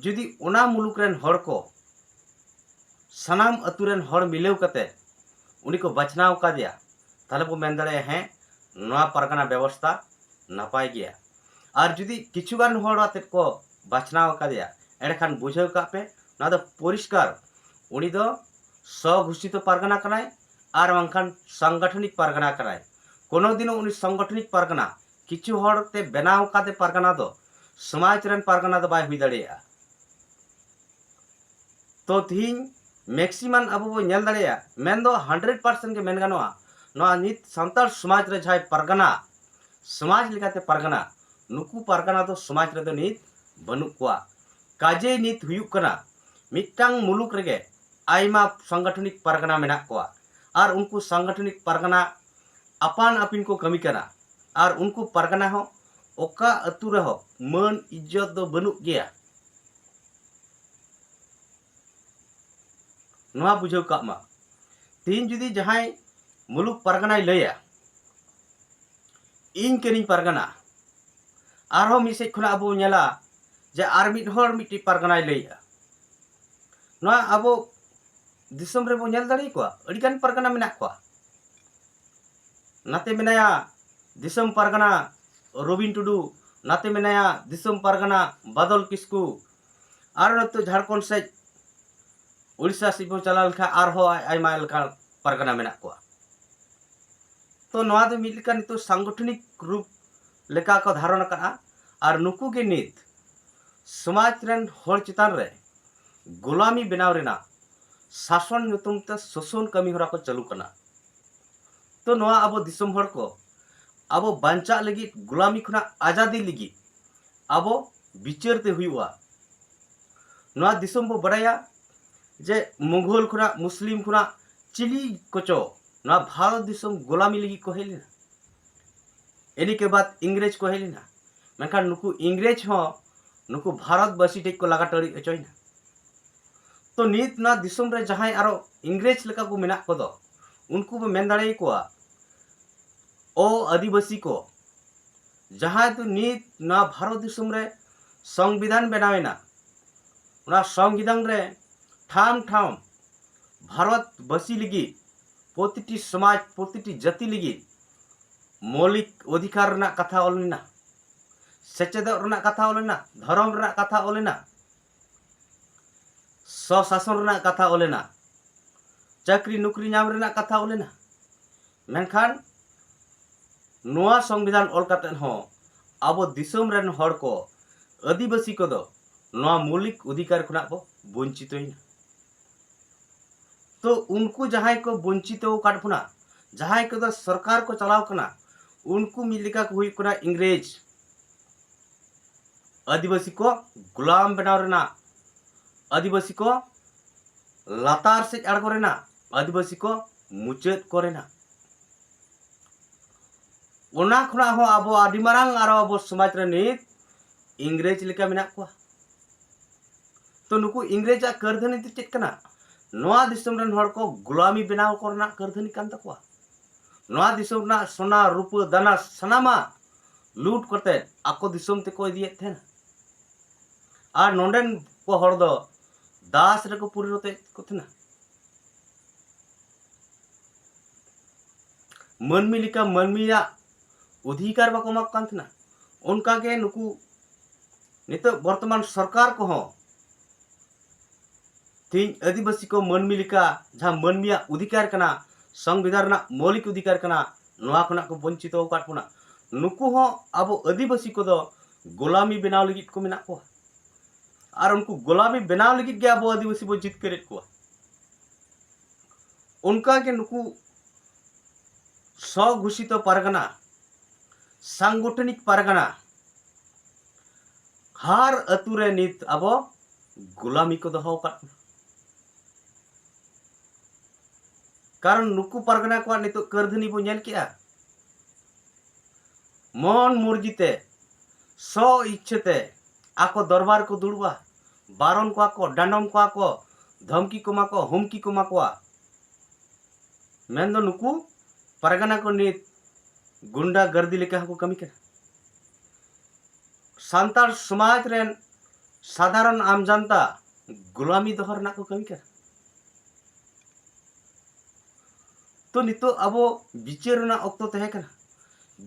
ᱡᱩᱫᱤ ᱚᱱᱟ ᱢᱩᱞᱩᱠ ᱨᱮᱱ ᱦᱚᱲ ᱠᱚ, ᱥᱟᱱᱟᱢ ᱟᱹᱛᱩ ᱨᱮᱱ ᱦᱚᱲ ᱢᱤᱞᱟᱹᱣ ᱠᱟᱛᱮ ᱩᱱᱤ ᱠᱚ ᱵᱟᱪᱷᱱᱟᱣ ᱟᱠᱟᱫᱮᱭᱟ, ᱛᱟᱦᱚᱞᱮ ᱵᱚ ᱢᱮᱱ ᱫᱟᱲᱮᱭᱟᱜᱼᱟ, ᱦᱮᱸ, ᱱᱚᱣᱟ ᱯᱟᱨᱜᱟᱱᱟ ᱵᱮᱵᱚᱥᱛᱷᱟ ᱱᱟᱯᱟᱭ ᱜᱮᱭᱟ᱾ ᱟᱨ ᱡᱩᱫᱤ ᱠᱤᱪᱷᱩ ᱜᱟᱱ ᱦᱚᱲ ᱟᱛᱮᱫ ᱠᱚ ᱵᱟᱪᱷᱱᱟᱣ ᱟᱠᱟᱫᱮᱭᱟ, ᱮᱸᱰᱮᱠᱷᱟᱱ ᱵᱩᱡᱷᱟᱹᱣ ᱠᱟᱜ ᱯᱮ, ᱱᱚᱣᱟ ᱫᱚ ᱯᱚᱨᱤᱥᱠᱟᱨ ᱩᱱᱤ ᱫᱚ ᱥᱚᱜᱷᱳᱥᱤᱛᱚ ᱯᱟᱨᱜᱟᱱᱟ ᱠᱟᱱᱟᱭ, ᱟᱨ ᱵᱟᱝᱠᱷᱟᱱ ᱥᱟᱝᱜᱚᱴᱷᱚᱱᱤᱠ ᱯᱟᱨᱜᱟᱱᱟ ᱠᱟᱱᱟᱭ᱾ ᱠᱳᱱᱳ ᱫᱤᱱᱚ ᱩᱱᱤ ᱥᱟᱝᱜᱚᱴᱷᱚᱱᱤᱠ ᱯᱟᱨᱜᱟᱱᱟ, ᱠᱤᱪᱷᱩ ᱦᱚᱲ ᱛᱮ ᱵᱮᱱᱟᱣ ᱟᱠᱟᱫᱮ ᱯᱟᱨᱜᱟᱱᱟ ᱫᱚ ᱥᱚᱢᱟᱡᱽ ᱨᱮᱱ ᱯᱟᱨᱜᱟᱱᱟ ᱫᱚ ᱵᱟᱭ ᱦᱩᱭ ᱫᱟᱲᱮᱭᱟᱜᱼᱟ᱾ ᱛᱚ ᱛᱤᱦᱤᱧ ᱢᱮᱠᱥᱤᱢᱟᱢ ᱟᱵᱚ ᱵᱚ ᱧᱮᱞ ᱫᱟᱲᱮᱭᱟᱜᱼᱟ, ᱢᱮᱱᱫᱚ ᱦᱟᱱᱰᱨᱮᱰ ᱯᱟᱨᱥᱮᱱᱴ ᱜᱮ ᱢᱮᱱ ᱜᱟᱱᱚᱜᱼᱟ, ᱱᱚᱣᱟ ᱱᱤᱛ ᱥᱟᱱᱛᱟᱲ ᱥᱚᱢᱟᱡᱽ ᱨᱮ ᱡᱟᱦᱟᱸᱭ ᱯᱟᱨᱜᱟᱱᱟ, ᱥᱚᱢᱟᱡᱽ ᱞᱮᱠᱟᱛᱮ ᱯᱟᱨᱜᱟᱱᱟ, ᱱᱩᱠᱩ ᱯᱟᱨᱜᱟᱱᱟ ᱫᱚ ᱥᱚᱢᱟᱡᱽ ᱨᱮᱫᱚ ᱱᱤᱛ ᱵᱟᱹᱱᱩᱜ ᱠᱚᱣᱟ᱾ ᱠᱟᱡᱮᱭ ᱱᱤᱛ ᱦᱩᱭᱩᱜ ᱠᱟᱱᱟ, ᱢᱤᱫᱴᱟᱝ ᱢᱩᱞᱩᱠ ᱨᱮᱜᱮ ᱟᱭᱢᱟ ᱥᱟᱝᱜᱚᱴᱷᱚᱱᱤᱠ ᱯᱟᱨᱜᱟᱱᱟ ᱢᱮᱱᱟᱜ ᱠᱚᱣᱟ᱾ ᱟᱨ ᱩᱱᱠᱩ ᱥᱟᱝᱜᱚᱴᱷᱚᱱᱤᱠ ᱯᱟᱨᱜᱟᱱᱟ ᱟᱯᱟᱱ ᱟᱹᱯᱤᱱ ᱠᱚ ᱠᱟᱹᱢᱤ ᱠᱟᱱᱟ᱾ ᱟᱨ ᱩᱱᱠᱩ ᱯᱟᱨᱜᱟᱱᱟ ᱦᱚᱸ ᱚᱠᱟ ᱟᱹᱛᱩ ᱨᱮᱦᱚᱸ ᱢᱟᱹᱱ ᱤᱡᱽᱡᱚᱛ ᱫᱚ ᱵᱟᱹᱱᱩᱜ ᱜᱮᱭᱟ᱾ ᱱᱚᱣᱟ ᱵᱩᱡᱷᱟᱹᱣ ᱠᱟᱜ ᱢᱟ, ᱛᱮᱦᱮᱧ ᱡᱩᱫᱤ ᱡᱟᱦᱟᱸᱭ ᱢᱩᱞᱩᱠ ᱯᱟᱨᱜᱟᱱᱟᱭ ᱞᱟᱹᱭᱟ, "ᱤᱧ ᱠᱟᱹᱱᱟᱹᱧ ᱯᱟᱨᱜᱟᱱᱟ", ᱟᱨᱦᱚᱸ ᱢᱤᱫ ᱥᱮᱫ ᱠᱷᱚᱱᱟᱜ ᱟᱵᱚ ᱧᱮᱞᱟ ᱡᱮ ᱟᱨ ᱢᱤᱫ ᱦᱚᱲ ᱢᱤᱫᱴᱤᱡ ᱯᱟᱨᱜᱟᱱᱟᱭ ᱞᱟᱹᱭᱮᱜᱼᱟ᱾ ᱱᱚᱣᱟ ᱟᱵᱚ ᱫᱤᱥᱚᱢ ᱨᱮᱵᱚ ᱧᱮᱞ ᱫᱟᱲᱮᱭᱟᱠᱚᱣᱟ, ᱟᱹᱰᱤᱜᱟᱱ ᱯᱟᱨᱜᱟᱱᱟ ᱢᱮᱱᱟᱜ ᱠᱚᱣᱟ᱾ ᱱᱟᱛᱮ ᱢᱮᱱᱟᱭᱟ ᱫᱤᱥᱚᱢ ᱯᱟᱨᱜᱟᱱᱟ ᱨᱚᱵᱤᱱ ᱴᱩᱰᱩ, ᱱᱟᱛᱮ ᱢᱮᱱᱟᱭᱟ ᱫᱤᱥᱚᱢ ᱯᱟᱨᱜᱟᱱᱟ ᱵᱟᱫᱚᱞ ᱠᱤᱥᱠᱩ, ᱟᱨ ᱱᱚᱛᱮ ᱡᱷᱟᱲᱠᱷᱚᱸᱰ ᱥᱮᱫ, ᱩᱲᱤᱥᱥᱟ ᱥᱮᱫ ᱵᱚᱱ ᱪᱟᱞᱟᱣ ᱞᱮᱱᱠᱷᱟᱱ ᱟᱨᱦᱚᱸ ᱟᱭ-, ᱟᱭᱢᱟ ᱞᱮᱠᱟᱱ ᱯᱟᱨᱜᱟᱱᱟ ᱢᱮᱱᱟᱜ ᱠᱚᱣᱟ᱾ ᱛᱚ ᱱᱚᱣᱟ ᱫᱚ ᱢᱤᱫ ᱞᱮᱠᱟ ᱱᱤᱛᱚᱜ ᱥᱟᱝᱜᱚᱴᱷᱚᱱᱤᱠ ᱨᱩᱯ ᱞᱮᱠᱟ ᱠᱚ ᱫᱷᱟᱨᱚᱱ ᱟᱠᱟᱫᱼᱟ᱾ ᱟᱨ ᱱᱩᱠᱩ ᱜᱮ ᱱᱤᱛ ᱥᱚᱢᱟᱡᱽ ᱨᱮᱱ ᱦᱚᱲ ᱪᱮᱛᱟᱱ ᱨᱮ ᱜᱳᱞᱟᱢᱤ ᱵᱮᱱᱟᱣ ᱨᱮᱱᱟᱜ ᱥᱟᱥᱚᱱ ᱧᱩᱛᱩᱢ ᱛᱮ ᱥᱳᱥᱚᱱ ᱠᱟᱹᱢᱤ ᱦᱚᱨᱟ ᱠᱚ ᱪᱟᱹᱞᱩ ᱠᱟᱱᱟ᱾ ᱛᱚ ᱱᱚᱣᱟ ᱟᱵᱚ ᱫᱤᱥᱚᱢ ᱦᱚᱲ ᱠᱚ ᱟᱵᱚ ᱵᱟᱧᱪᱟᱜ ᱞᱟᱹᱜᱤᱫ, ᱜᱳᱞᱟᱢᱤ ᱠᱷᱚᱱᱟᱜ ᱟᱡᱟᱫᱤ ᱞᱟᱹᱜᱤᱫ ᱟᱵᱚ ᱵᱤᱪᱟᱹᱨ ᱛᱮ ᱦᱩᱭᱩᱜᱼᱟ᱾ ᱱᱚᱣᱟ ᱫᱤᱥᱚᱢ ᱵᱚ ᱵᱟᱰᱟᱭᱟ ᱡᱮ ᱢᱩᱜᱷᱚᱞ ᱠᱷᱚᱱᱟᱜ, ᱢᱩᱥᱞᱤᱢ ᱠᱷᱚᱱᱟᱜ ᱪᱤᱞᱤ ᱠᱚᱪᱚ ᱱᱚᱣᱟ ᱵᱷᱟᱨᱚᱛ ᱫᱤᱥᱚᱢ ᱜᱳᱞᱟᱢᱤ ᱞᱟᱹᱜᱤᱫ ᱠᱚ ᱦᱮᱡ ᱞᱮᱱᱟ᱾ ᱤᱱᱟᱹ ᱠᱮ ᱵᱟᱫ ᱤᱝᱨᱮᱡᱽ ᱠᱚ ᱦᱮᱡ ᱞᱮᱱᱟ᱾ ᱢᱮᱱᱠᱷᱟᱱ ᱱᱩᱠᱩ ᱤᱝᱨᱮᱡᱽ ᱦᱚᱸ ᱱᱩᱠᱩ ᱵᱷᱟᱨᱚᱛᱵᱟᱹᱥᱤ ᱴᱷᱮᱡ ᱠᱚ ᱞᱟᱜᱟ ᱴᱟᱹᱲᱤ ᱦᱚᱪᱚᱭᱮᱱᱟ᱾ ᱛᱚ ᱱᱤᱛ ᱱᱚᱣᱟ ᱫᱤᱥᱚᱢ ᱨᱮ ᱡᱟᱦᱟᱸᱭ ᱟᱨᱚ ᱤᱝᱨᱮᱡᱽ ᱞᱮᱠᱟ ᱠᱚ ᱢᱮᱱᱟᱜ ᱠᱚᱫᱚ, ᱩᱱᱠᱩ ᱵᱚ ᱢᱮᱱ ᱫᱟᱲᱮᱭᱟᱠᱚᱣᱟ ᱚ ᱟᱹᱫᱤᱵᱟᱹᱥᱤ ᱠᱚ, ᱡᱟᱦᱟᱸᱭ ᱫᱚ ᱱᱤᱛ ᱱᱚᱣᱟ ᱵᱷᱟᱨᱚᱛ ᱫᱤᱥᱚᱢ ᱨᱮ ᱥᱚᱝᱵᱤᱫᱷᱟᱱ ᱵᱮᱱᱟᱣᱮᱱᱟ᱾ ᱚᱱᱟ ᱥᱚᱝᱵᱤᱫᱷᱟᱱ ᱨᱮ ᱴᱷᱟᱢ ᱴᱷᱟᱢ ᱵᱷᱟᱨᱚᱛᱵᱟᱹᱥᱤ ᱞᱟᱹᱜᱤᱫ, ᱯᱨᱚᱛᱤᱴᱤ ᱥᱚᱢᱟᱡᱽ, ᱯᱨᱚᱛᱤᱴᱤ ᱡᱟᱹᱛᱤ ᱞᱟᱹᱜᱤᱫ ᱢᱳᱣᱞᱤᱠ ᱚᱫᱷᱤᱠᱟᱨ ᱨᱮᱱᱟᱜ ᱠᱟᱛᱷᱟ ᱚᱞ ᱢᱮᱱᱟᱜᱼᱟ, ᱥᱮᱪᱮᱫᱚᱜ ᱨᱮᱱᱟᱜ ᱠᱟᱛᱷᱟ ᱚᱞ ᱢᱮᱱᱟᱜᱼᱟ, ᱫᱷᱚᱨᱚᱢ ᱨᱮᱱᱟᱜ ᱠᱟᱛᱷᱟ ᱚᱞ ᱢᱮᱱᱟᱜᱼᱟ, ᱥᱚᱥᱟᱥᱚᱱ ᱨᱮᱱᱟᱜ ᱠᱟᱛᱷᱟ ᱚᱞ ᱢᱮᱱᱟᱜᱼᱟ, ᱪᱟᱹᱠᱨᱤ ᱱᱚᱠᱨᱤ ᱧᱟᱢ ᱨᱮᱱᱟᱜ ᱠᱟᱛᱷᱟ ᱚᱞ ᱢᱮᱱᱟᱜᱼᱟ᱾ ᱢᱮᱱᱠᱷᱟᱱ ᱱᱚᱣᱟ ᱥᱚᱝᱵᱤᱫᱷᱟᱱ ᱚᱞ ᱠᱟᱛᱮᱫ ᱦᱚᱸ ᱟᱵᱚ ᱫᱤᱥᱚᱢ ᱨᱮᱱ ᱦᱚᱲ ᱠᱚ ᱟᱹᱫᱤᱵᱟᱹᱥᱤ ᱠᱚᱫᱚ ᱱᱚᱣᱟ ᱢᱳᱣᱞᱤᱠ ᱚᱫᱷᱤᱠᱟᱨ ᱠᱷᱚᱱᱟᱜ ᱵᱚ ᱵᱚᱧᱪᱤᱛᱚᱭᱮᱱᱟ᱾ ᱛᱚ ᱩᱱᱠᱩ ᱡᱟᱦᱟᱸᱭ ᱠᱚ ᱵᱚᱧᱪᱤᱛᱚ ᱟᱠᱟᱫ ᱵᱚᱱᱟ, ᱡᱟᱦᱟᱸᱭ ᱠᱚᱫᱚ ᱥᱚᱨᱠᱟᱨ ᱠᱚ ᱪᱟᱞᱟᱣ ᱠᱟᱱᱟ, ᱩᱱᱠᱩ ᱢᱤᱫ ᱞᱮᱠᱟ ᱠᱚ ᱦᱩᱭᱩᱜ ᱠᱟᱱᱟ ᱤᱝᱨᱮᱡᱽ᱾ ᱟᱹᱫᱤᱵᱟᱹᱥᱤ ᱠᱚ ᱜᱳᱞᱟᱢ ᱵᱮᱱᱟᱣ ᱨᱮᱱᱟᱜ, ᱟᱹᱫᱤᱵᱟᱹᱥᱤ ᱠᱚ ᱞᱟᱛᱟᱨ ᱥᱮᱫ ᱟᱬᱜᱚ ᱨᱮᱱᱟᱜ, ᱟᱹᱫᱤᱵᱟᱹᱥᱤ ᱠᱚ ᱢᱩᱪᱟᱹᱫ ᱠᱚᱨᱮᱱᱟᱜ᱾ ᱚᱱᱟ ᱠᱷᱚᱱᱟᱜ ᱦᱚᱸ ᱟᱵᱚ ᱟᱹᱰᱤ ᱢᱟᱨᱟᱝ ᱟᱨᱚ ᱟᱵᱚ ᱥᱚᱢᱟᱡᱽ ᱨᱮ ᱱᱤᱛ ᱤᱝᱨᱮᱡᱽ ᱞᱮᱠᱟ ᱢᱮᱱᱟᱜ ᱠᱚᱣᱟ᱾ ᱛᱚ, ᱱᱩᱠᱩ ᱤᱝᱨᱮᱡᱽ ᱟᱜ ᱠᱟᱹᱨᱫᱷᱟᱹᱱᱤ ᱫᱚ ᱪᱮᱫ ᱠᱟᱱᱟ? ᱱᱚᱣᱟ ᱫᱤᱥᱚᱢ ᱨᱮᱱ ᱦᱚᱲ ᱠᱚ ᱜᱩᱞᱟᱢᱤ ᱵᱮᱱᱟᱣ ᱠᱚ ᱨᱮᱱᱟᱜ ᱠᱟᱹᱨᱫᱷᱟᱹᱱᱤ ᱠᱟᱱ ᱛᱟᱠᱚᱣᱟ᱾ ᱱᱚᱣᱟ ᱫᱤᱥᱚᱢ ᱨᱮᱱᱟᱜ ᱥᱚᱱᱟ, ᱨᱩᱯᱟᱹ, ᱫᱟᱱᱟ ᱥᱟᱱᱟᱢᱟᱜ ᱞᱩᱴ ᱠᱟᱛᱮ ᱟᱠᱚ ᱫᱤᱥᱚᱢ ᱛᱮᱠᱚ ᱤᱫᱤᱭᱮᱫ ᱛᱟᱦᱮᱱᱟ᱾ ᱟᱨ ᱱᱚᱰᱮᱱ ᱠᱚ ᱦᱚᱲ ᱫᱚ ᱫᱟᱥ ᱨᱮᱠᱚ ᱯᱚᱨᱤᱱᱚᱛᱮᱫ ᱠᱚ ᱛᱟᱦᱮᱱᱟ᱾ ᱢᱟᱹᱱᱢᱤ ᱞᱮᱠᱟ ᱢᱟᱹᱱᱢᱤᱭᱟᱜ ᱚᱫᱷᱤᱠᱟᱨ ᱵᱟᱠᱚ ᱮᱢᱟ ᱠᱚ ᱠᱟᱱ ᱛᱟᱦᱮᱱᱟ᱾ ᱚᱱᱠᱟᱜᱮ ᱱᱩᱠᱩ ᱱᱤᱛᱚᱜ ᱵᱚᱨᱛᱚᱢᱟᱱ ᱥᱚᱨᱠᱟᱨ ᱠᱚᱦᱚᱸ ᱛᱮᱦᱮᱧ ᱟᱹᱫᱤᱵᱟᱹᱥᱤ ᱠᱚ ᱢᱟᱹᱱᱢᱤ ᱞᱮᱠᱟ ᱡᱟᱦᱟᱸ ᱢᱟᱹᱱᱢᱤᱭᱟᱜ ᱚᱫᱷᱤᱠᱟᱨ ᱠᱟᱱᱟ, ᱥᱚᱝᱵᱤᱫᱷᱟᱱ ᱨᱮᱱᱟᱜ ᱢᱳᱣᱞᱤᱠ ᱚᱫᱷᱤᱠᱟᱨ ᱠᱟᱱᱟ, ᱱᱚᱣᱟ ᱠᱷᱚᱱᱟᱜ ᱠᱚ ᱵᱚᱧᱪᱤᱛᱚ ᱟᱠᱟᱫ ᱵᱚᱱᱟ᱾ ᱱᱩᱠᱩ ᱦᱚᱸ ᱟᱵᱚ ᱟᱹᱫᱤᱵᱟᱹᱥᱤ ᱠᱚᱫᱚ ᱜᱳᱞᱟᱢᱤ ᱵᱮᱱᱟᱣ ᱞᱟᱹᱜᱤᱫ ᱠᱚ ᱢᱮᱱᱟᱜ ᱠᱚᱣᱟ᱾ ᱟᱨ ᱩᱱᱠᱩ ᱜᱳᱞᱟᱢᱤ ᱵᱮᱱᱟᱣ ᱞᱟᱹᱜᱤᱫ ᱜᱮ ᱟᱵᱚ ᱟᱹᱫᱤᱵᱟᱹᱥᱤ ᱵᱚ ᱡᱤᱛᱠᱟᱹᱨᱮᱫ ᱠᱚᱣᱟ᱾ ᱚᱱᱠᱟᱜᱮ ᱱᱩᱠᱩ ᱥᱚᱜᱷᱳᱥᱤᱛᱚ ᱯᱟᱨᱜᱟᱱᱟ, ᱥᱟᱝᱜᱚᱴᱷᱚᱱᱤᱠ ᱯᱟᱨᱜᱟᱱᱟ, ᱦᱟᱨ ᱟᱹᱛᱩ ᱨᱮ ᱱᱤᱛ ᱟᱵᱚ ᱜᱩᱞᱟᱢᱤ ᱠᱚ ᱫᱚᱦᱚ ᱟᱠᱟᱫ ᱵᱚᱱᱟ᱾ ᱠᱟᱨᱚᱱ ᱱᱩᱠᱩ ᱯᱟᱨᱜᱟᱱᱟ ᱠᱚᱣᱟᱜ ᱱᱤᱛᱚᱜ ᱠᱟᱹᱨᱫᱷᱟᱹᱱᱤ ᱵᱚ ᱧᱮᱞ ᱠᱮᱜᱼᱟ᱾ ᱢᱚᱱ ᱢᱚᱨᱡᱤ ᱛᱮ, ᱥᱚ ᱤᱪᱪᱷᱟᱹ ᱛᱮ ᱟᱠᱚ ᱫᱚᱨᱵᱟᱨ ᱠᱚ ᱫᱩᱲᱩᱵᱼᱟ, ᱵᱟᱨᱚᱱ ᱠᱚᱣᱟ ᱠᱚ, ᱰᱟᱸᱰᱚᱢ ᱠᱚᱣᱟ ᱠᱚ, ᱫᱷᱚᱢᱠᱤ ᱠᱚ ᱮᱢᱟ ᱠᱚᱣᱟ, ᱦᱩᱢᱠᱤ ᱠᱚ ᱮᱢᱟ ᱠᱚᱣᱟ᱾ ᱢᱮᱱᱫᱚ ᱱᱩᱠᱩ ᱯᱟᱨᱜᱟᱱᱟ ᱠᱚ ᱱᱤᱛ ᱜᱩᱱᱰᱟ ᱜᱟᱨᱫᱤ ᱞᱮᱠᱟ ᱦᱚᱸᱠᱚ ᱠᱟᱹᱢᱤ ᱠᱟᱱᱟ᱾ ᱥᱟᱱᱛᱟᱲ ᱥᱚᱢᱟᱡᱽ ᱨᱮᱱ ᱥᱟᱫᱷᱟᱨᱚᱱ ᱟᱢ ᱡᱟᱱᱛᱟ ᱜᱩᱞᱟᱢᱤ ᱫᱚᱦᱚ ᱨᱮᱱᱟᱜ ᱠᱚ ᱠᱟᱹᱢᱤ ᱠᱟᱱᱟ᱾ ᱛᱚ, ᱱᱤᱛᱚᱜ ᱟᱵᱚ ᱵᱤᱪᱟᱹᱨ ᱨᱮᱱᱟᱜ ᱚᱠᱛᱚ ᱛᱟᱦᱮᱸ ᱠᱟᱱᱟ,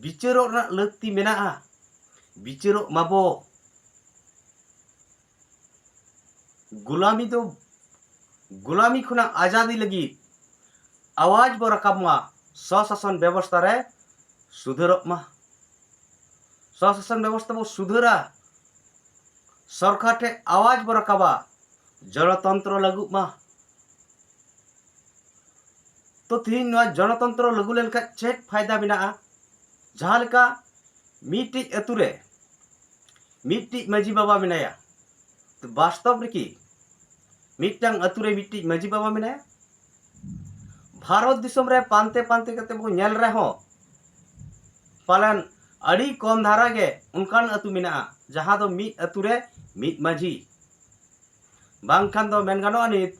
ᱵᱤᱪᱟᱹᱨᱚᱜ ᱨᱮᱱᱟᱜ ᱞᱟᱹᱠᱛᱤ ᱢᱮᱱᱟᱜᱼᱟ, ᱵᱤᱪᱟᱹᱨᱚᱜ ᱢᱟᱵᱚ᱾ ᱜᱩᱞᱟᱢᱤ ᱫᱚ, ᱜᱩᱞᱟᱢᱤ ᱠᱷᱚᱱᱟᱜ ᱟᱡᱟᱫᱤ ᱞᱟᱹᱜᱤᱫ ᱟᱣᱟᱡᱽ ᱵᱚ ᱨᱟᱠᱟᱵ ᱢᱟ, ᱥᱚᱥᱟᱥᱚᱱ ᱵᱮᱵᱚᱥᱛᱷᱟ ᱨᱮ ᱥᱩᱫᱷᱟᱹᱨᱚᱜ ᱢᱟ, ᱥᱚᱥᱟᱥᱚᱱ ᱵᱮᱵᱚᱥᱛᱷᱟ ᱵᱚ ᱥᱩᱫᱷᱟᱹᱨᱟ, ᱥᱚᱨᱠᱟᱨ ᱴᱷᱮᱱ ᱟᱣᱟᱡᱽ ᱵᱚ ᱨᱟᱠᱟᱵᱟ, ᱜᱚᱱᱚᱛᱚᱱᱛᱨᱚ ᱞᱟᱹᱜᱩᱜ ᱢᱟ᱾ ᱛᱚ, ᱛᱮᱦᱮᱧ ᱱᱚᱣᱟ ᱜᱚᱱᱚᱛᱚᱱᱛᱨᱚ ᱞᱟᱹᱜᱩ ᱞᱮᱱᱠᱷᱟᱱ ᱪᱮᱫ ᱯᱷᱟᱭᱫᱟ ᱢᱮᱱᱟᱜᱼᱟ? ᱡᱟᱦᱟᱸ ᱞᱮᱠᱟ ᱢᱤᱫᱴᱤᱡ ᱟᱹᱛᱩ ᱨᱮ ᱢᱤᱫᱴᱤᱡ ᱢᱟᱹᱡᱷᱤ ᱵᱟᱵᱟ ᱢᱮᱱᱟᱭᱟ, ᱛᱚ, ᱵᱟᱥᱛᱚᱵ ᱨᱮᱠᱤ ᱢᱤᱫᱴᱟᱝ ᱟᱹᱛᱩ ᱨᱮ ᱢᱤᱫᱴᱤᱡ ᱢᱟᱹᱡᱷᱤ ᱵᱟᱵᱟ ᱢᱮᱱᱟᱭᱟ᱾ ᱵᱷᱟᱨᱚᱛ ᱫᱤᱥᱚᱢ ᱨᱮ ᱯᱟᱱᱛᱮ ᱯᱟᱱᱛᱮ ᱠᱟᱛᱮ ᱵᱚ ᱧᱮᱞ ᱨᱮᱦᱚᱸ, ᱯᱟᱞᱮᱱ ᱟᱹᱰᱤ ᱠᱚᱢ ᱫᱷᱟᱨᱟ ᱜᱮ ᱚᱱᱠᱟᱱ ᱟᱹᱛᱩ ᱢᱮᱱᱟᱜᱼᱟ, ᱡᱟᱦᱟᱸ ᱫᱚ ᱢᱤᱫ ᱟᱹᱛᱩ ᱨᱮ ᱢᱤᱫ ᱢᱟᱹᱡᱷᱤ, ᱵᱟᱝᱠᱷᱟᱱ ᱫᱚ ᱢᱮᱱ ᱜᱟᱱᱚᱜᱼᱟ, ᱱᱤᱛ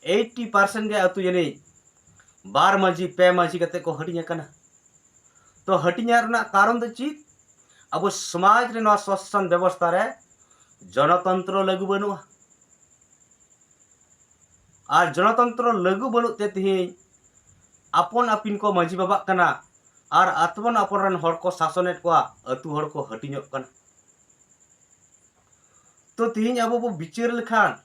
ᱮᱭᱤᱴᱴᱤ ᱯᱟᱨᱥᱮᱱᱴ ᱜᱮ ᱟᱹᱛᱩ ᱡᱟᱹᱱᱤᱡ ᱵᱟᱨ ᱢᱟᱹᱡᱷᱤ, ᱯᱮ ᱢᱟᱹᱡᱷᱤ ᱠᱟᱛᱮ ᱠᱚ ᱦᱟᱹᱴᱤᱧ ᱟᱠᱟᱱᱟ᱾ ᱛᱚ, ᱦᱟᱹᱴᱤᱧᱚᱜ ᱨᱮᱱᱟᱜ ᱠᱟᱨᱚᱱ ᱫᱚ ᱪᱮᱫ? ᱟᱵᱚ ᱥᱚᱢᱟᱡᱽ ᱨᱮ, ᱱᱚᱣᱟ ᱥᱚᱥᱟᱥᱚᱱ ᱵᱮᱵᱚᱥᱛᱷᱟ ᱨᱮ ᱡᱚᱱᱚᱛᱚᱱᱛᱨᱚ ᱞᱟᱹᱜᱩ ᱵᱟᱹᱱᱩᱜᱼᱟ᱾ ᱟᱨ ᱡᱚᱱᱚᱛᱚᱱᱛᱨᱚ ᱞᱟᱹᱜᱩ ᱵᱟᱹᱱᱩᱜ ᱛᱮ ᱛᱮᱦᱮᱧ ᱟᱯᱚᱱ ᱟᱹᱯᱤᱱ ᱠᱚ ᱢᱟᱹᱡᱷᱤ ᱵᱟᱵᱟᱜ ᱠᱟᱱᱟ ᱟᱨ ᱟᱯᱚᱱ ᱟᱯᱚᱱ ᱨᱮᱱ ᱦᱚᱲ ᱠᱚ ᱥᱟᱥᱚᱱᱮᱫ ᱠᱚᱣᱟ, ᱟᱹᱛᱩ ᱦᱚᱲ ᱠᱚ ᱦᱟᱹᱴᱤᱧᱚᱜ ᱠᱟᱱᱟ᱾ ᱛᱚ, ᱛᱮᱦᱮᱧ ᱟᱵᱚ ᱵᱚ ᱵᱤᱪᱟᱹᱨ ᱞᱮᱠᱷᱟᱱ,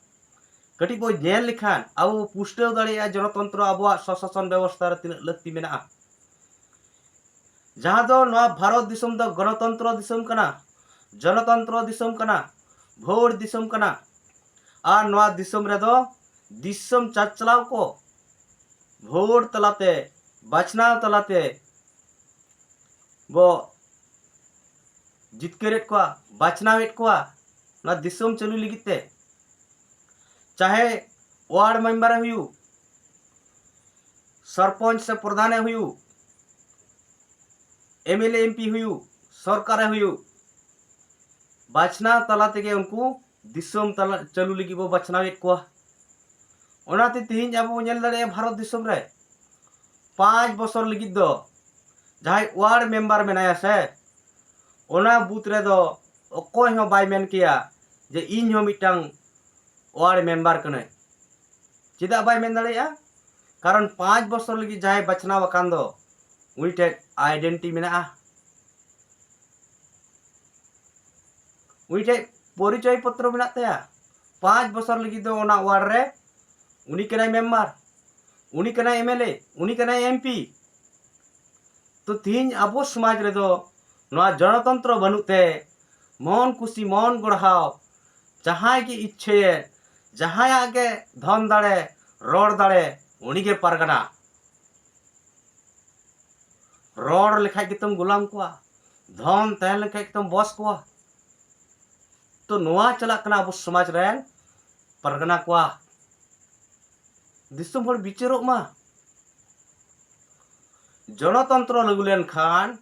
ᱠᱟᱹᱴᱤᱡ ᱵᱚ ᱧᱮᱞ ᱞᱮᱠᱷᱟᱱ, ᱟᱵᱚ ᱵᱚ ᱯᱩᱥᱴᱟᱹᱣ ᱫᱟᱲᱮᱭᱟᱜᱼᱟ ᱡᱚᱱᱚᱛᱚᱱᱛᱨᱚ ᱟᱵᱚᱣᱟᱜ ᱥᱚᱥᱟᱥᱚᱱ ᱵᱮᱵᱚᱥᱛᱷᱟ ᱨᱮ ᱛᱤᱱᱟᱹᱜ ᱞᱟᱹᱠᱛᱤ ᱢᱮᱱᱟᱜᱼᱟ᱾ ᱡᱟᱦᱟᱸ ᱫᱚ ᱱᱚᱣᱟ ᱵᱷᱟᱨᱚᱛ ᱫᱤᱥᱚᱢ ᱫᱚ ᱜᱚᱱᱚᱛᱚᱱᱛᱨᱚ ᱫᱤᱥᱚᱢ ᱠᱟᱱᱟ, ᱡᱚᱱᱚᱛᱚᱱᱛᱨᱚ ᱫᱤᱥᱚᱢ ᱠᱟᱱᱟ, ᱵᱷᱳᱴ ᱫᱤᱥᱚᱢ ᱠᱟᱱᱟ᱾ ᱟᱨ ᱱᱚᱣᱟ ᱫᱤᱥᱚᱢ ᱨᱮᱫᱚ ᱫᱤᱥᱚᱢ ᱪᱟᱪᱞᱟᱣ ᱠᱚ ᱵᱷᱳᱴ ᱛᱟᱞᱟᱛᱮ, ᱵᱟᱪᱷᱱᱟᱣ ᱛᱟᱞᱟᱛᱮ ᱵᱚ ᱡᱤᱛᱠᱟᱹᱨᱮᱫ ᱠᱚᱣᱟ, ᱵᱟᱪᱷᱱᱟᱣᱮᱫ ᱠᱚᱣᱟ ᱱᱚᱣᱟ ᱫᱤᱥᱚᱢ ᱪᱟᱹᱞᱩ ᱞᱟᱹᱜᱤᱫ ᱛᱮ᱾ ᱪᱟᱦᱮ ᱣᱟᱨᱰ ᱢᱮᱢᱵᱟᱨᱮ ᱦᱩᱭᱩᱜ, ᱥᱚᱨᱯᱚᱧᱪ ᱥᱮ ᱯᱨᱚᱫᱷᱟᱱᱮ ᱦᱩᱭᱩᱜ, M L A M P ᱦᱩᱭᱩᱜ, ᱥᱚᱨᱠᱟᱨᱮ ᱦᱩᱭᱩᱜ, ᱵᱟᱪᱷᱱᱟᱣ ᱛᱟᱞᱟ ᱛᱮᱜᱮ ᱩᱱᱠᱩ ᱫᱤᱥᱚᱢ ᱛᱟᱞᱟ ᱪᱟᱹᱞᱩ ᱞᱟᱹᱜᱤᱫ ᱵᱚ ᱵᱟᱪᱷᱱᱟᱣᱮᱫ ᱠᱚᱣᱟ᱾ ᱚᱱᱟᱛᱮ ᱛᱮᱦᱮᱧ ᱟᱵᱚ ᱵᱚ ᱧᱮᱞ ᱫᱟᱲᱮᱭᱟᱜᱼᱟ, ᱵᱷᱟᱨᱚᱛ ᱫᱤᱥᱚᱢ ᱨᱮ ᱯᱟᱸᱪ ᱵᱚᱥᱚᱨ ᱞᱟᱹᱜᱤᱫ ᱫᱚ ᱡᱟᱦᱟᱸᱭ ᱣᱟᱨᱰ ᱢᱮᱢᱵᱟᱨ ᱢᱮᱱᱟᱭᱟ ᱥᱮ, ᱚᱱᱟ ᱵᱩᱛᱷ ᱨᱮᱫᱚ ᱚᱠᱚᱭ ᱦᱚᱸ ᱵᱟᱭ ᱢᱮᱱ ᱠᱮᱭᱟ ᱡᱮ ᱤᱧ ᱦᱚᱸ ᱢᱤᱫᱴᱟᱝ ᱣᱟᱨᱰ ᱢᱮᱢᱵᱟᱨ ᱠᱟᱹᱱᱟᱹᱧ᱾ ᱪᱮᱫᱟᱜ ᱵᱟᱭ ᱢᱮᱱ ᱫᱟᱲᱮᱭᱟᱜᱼᱟ? ᱠᱟᱨᱚᱱ ᱯᱟᱸᱪ ᱵᱚᱥᱚᱨ ᱞᱟᱹᱜᱤᱫ ᱡᱟᱦᱟᱸᱭ ᱵᱟᱪᱷᱱᱟᱣ ᱟᱠᱟᱱ ᱫᱚ, ᱩᱱᱤ ᱴᱷᱮᱱ ᱟᱭᱰᱮᱱᱴᱤ ᱢᱮᱱᱟᱜᱼᱟ, ᱩᱱᱤ ᱴᱷᱮᱱ ᱯᱚᱨᱤᱪᱚᱭ ᱯᱚᱛᱨᱚ ᱢᱮᱱᱟᱜ ᱛᱟᱭᱟ᱾ ᱯᱟᱸᱪ ᱵᱚᱥᱚᱨ ᱞᱟᱹᱜᱤᱫ ᱫᱚ ᱚᱱᱟ ᱣᱟᱨᱰ ᱨᱮ ᱩᱱᱤ ᱠᱟᱱᱟᱭ ᱢᱮᱢᱵᱟᱨ, ᱩᱱᱤ ᱠᱟᱱᱟᱭ ᱮᱢ ᱮᱞ ᱮ, ᱩᱱᱤ ᱠᱟᱱᱟᱭ ᱮᱢ ᱯᱤ᱾ ᱛᱚ, ᱛᱤᱦᱤᱧ ᱟᱵᱚ ᱥᱚᱢᱟᱡᱽ ᱨᱮᱫᱚ ᱱᱚᱣᱟ ᱡᱚᱱᱚᱛᱚᱱᱛᱨᱚ ᱵᱟᱹᱱᱩᱜ ᱛᱮ ᱢᱚᱱ ᱠᱩᱥᱤ ᱢᱚᱱ ᱜᱚᱲᱦᱟᱣ, ᱡᱟᱦᱟᱸᱭ ᱜᱮ ᱤᱪᱪᱷᱟᱹᱭᱮ, ᱡᱟᱦᱟᱸᱭᱟᱜ ᱜᱮ ᱫᱷᱚᱱ ᱫᱟᱲᱮ, ᱨᱚᱲ ᱫᱟᱲᱮ, ᱩᱱᱤᱜᱮ ᱯᱟᱨᱜᱟᱱᱟ᱾ ᱨᱚᱲ ᱞᱮᱠᱷᱟᱡ ᱜᱮᱛᱚᱢ ᱜᱩᱞᱟᱢ ᱠᱚᱣᱟ, ᱫᱷᱚᱱ ᱛᱟᱦᱮᱸ ᱞᱮᱱᱠᱷᱟᱡ ᱜᱮᱛᱚᱢ ᱵᱚᱥ ᱠᱚᱣᱟ᱾ ᱛᱚ, ᱱᱚᱣᱟ ᱪᱟᱞᱟᱜ ᱠᱟᱱᱟ ᱟᱵᱚ ᱥᱚᱢᱟᱡᱽ ᱨᱮᱱ ᱯᱟᱨᱜᱟᱱᱟ ᱠᱚᱣᱟᱜ ᱫᱤᱥᱚᱢ ᱦᱚᱲ ᱵᱤᱪᱟᱹᱨᱚᱜ ᱢᱟ᱾ ᱜᱚᱱᱚᱛᱚᱱᱛᱨᱚ ᱞᱟᱹᱜᱩ ᱞᱮᱱᱠᱷᱟᱱ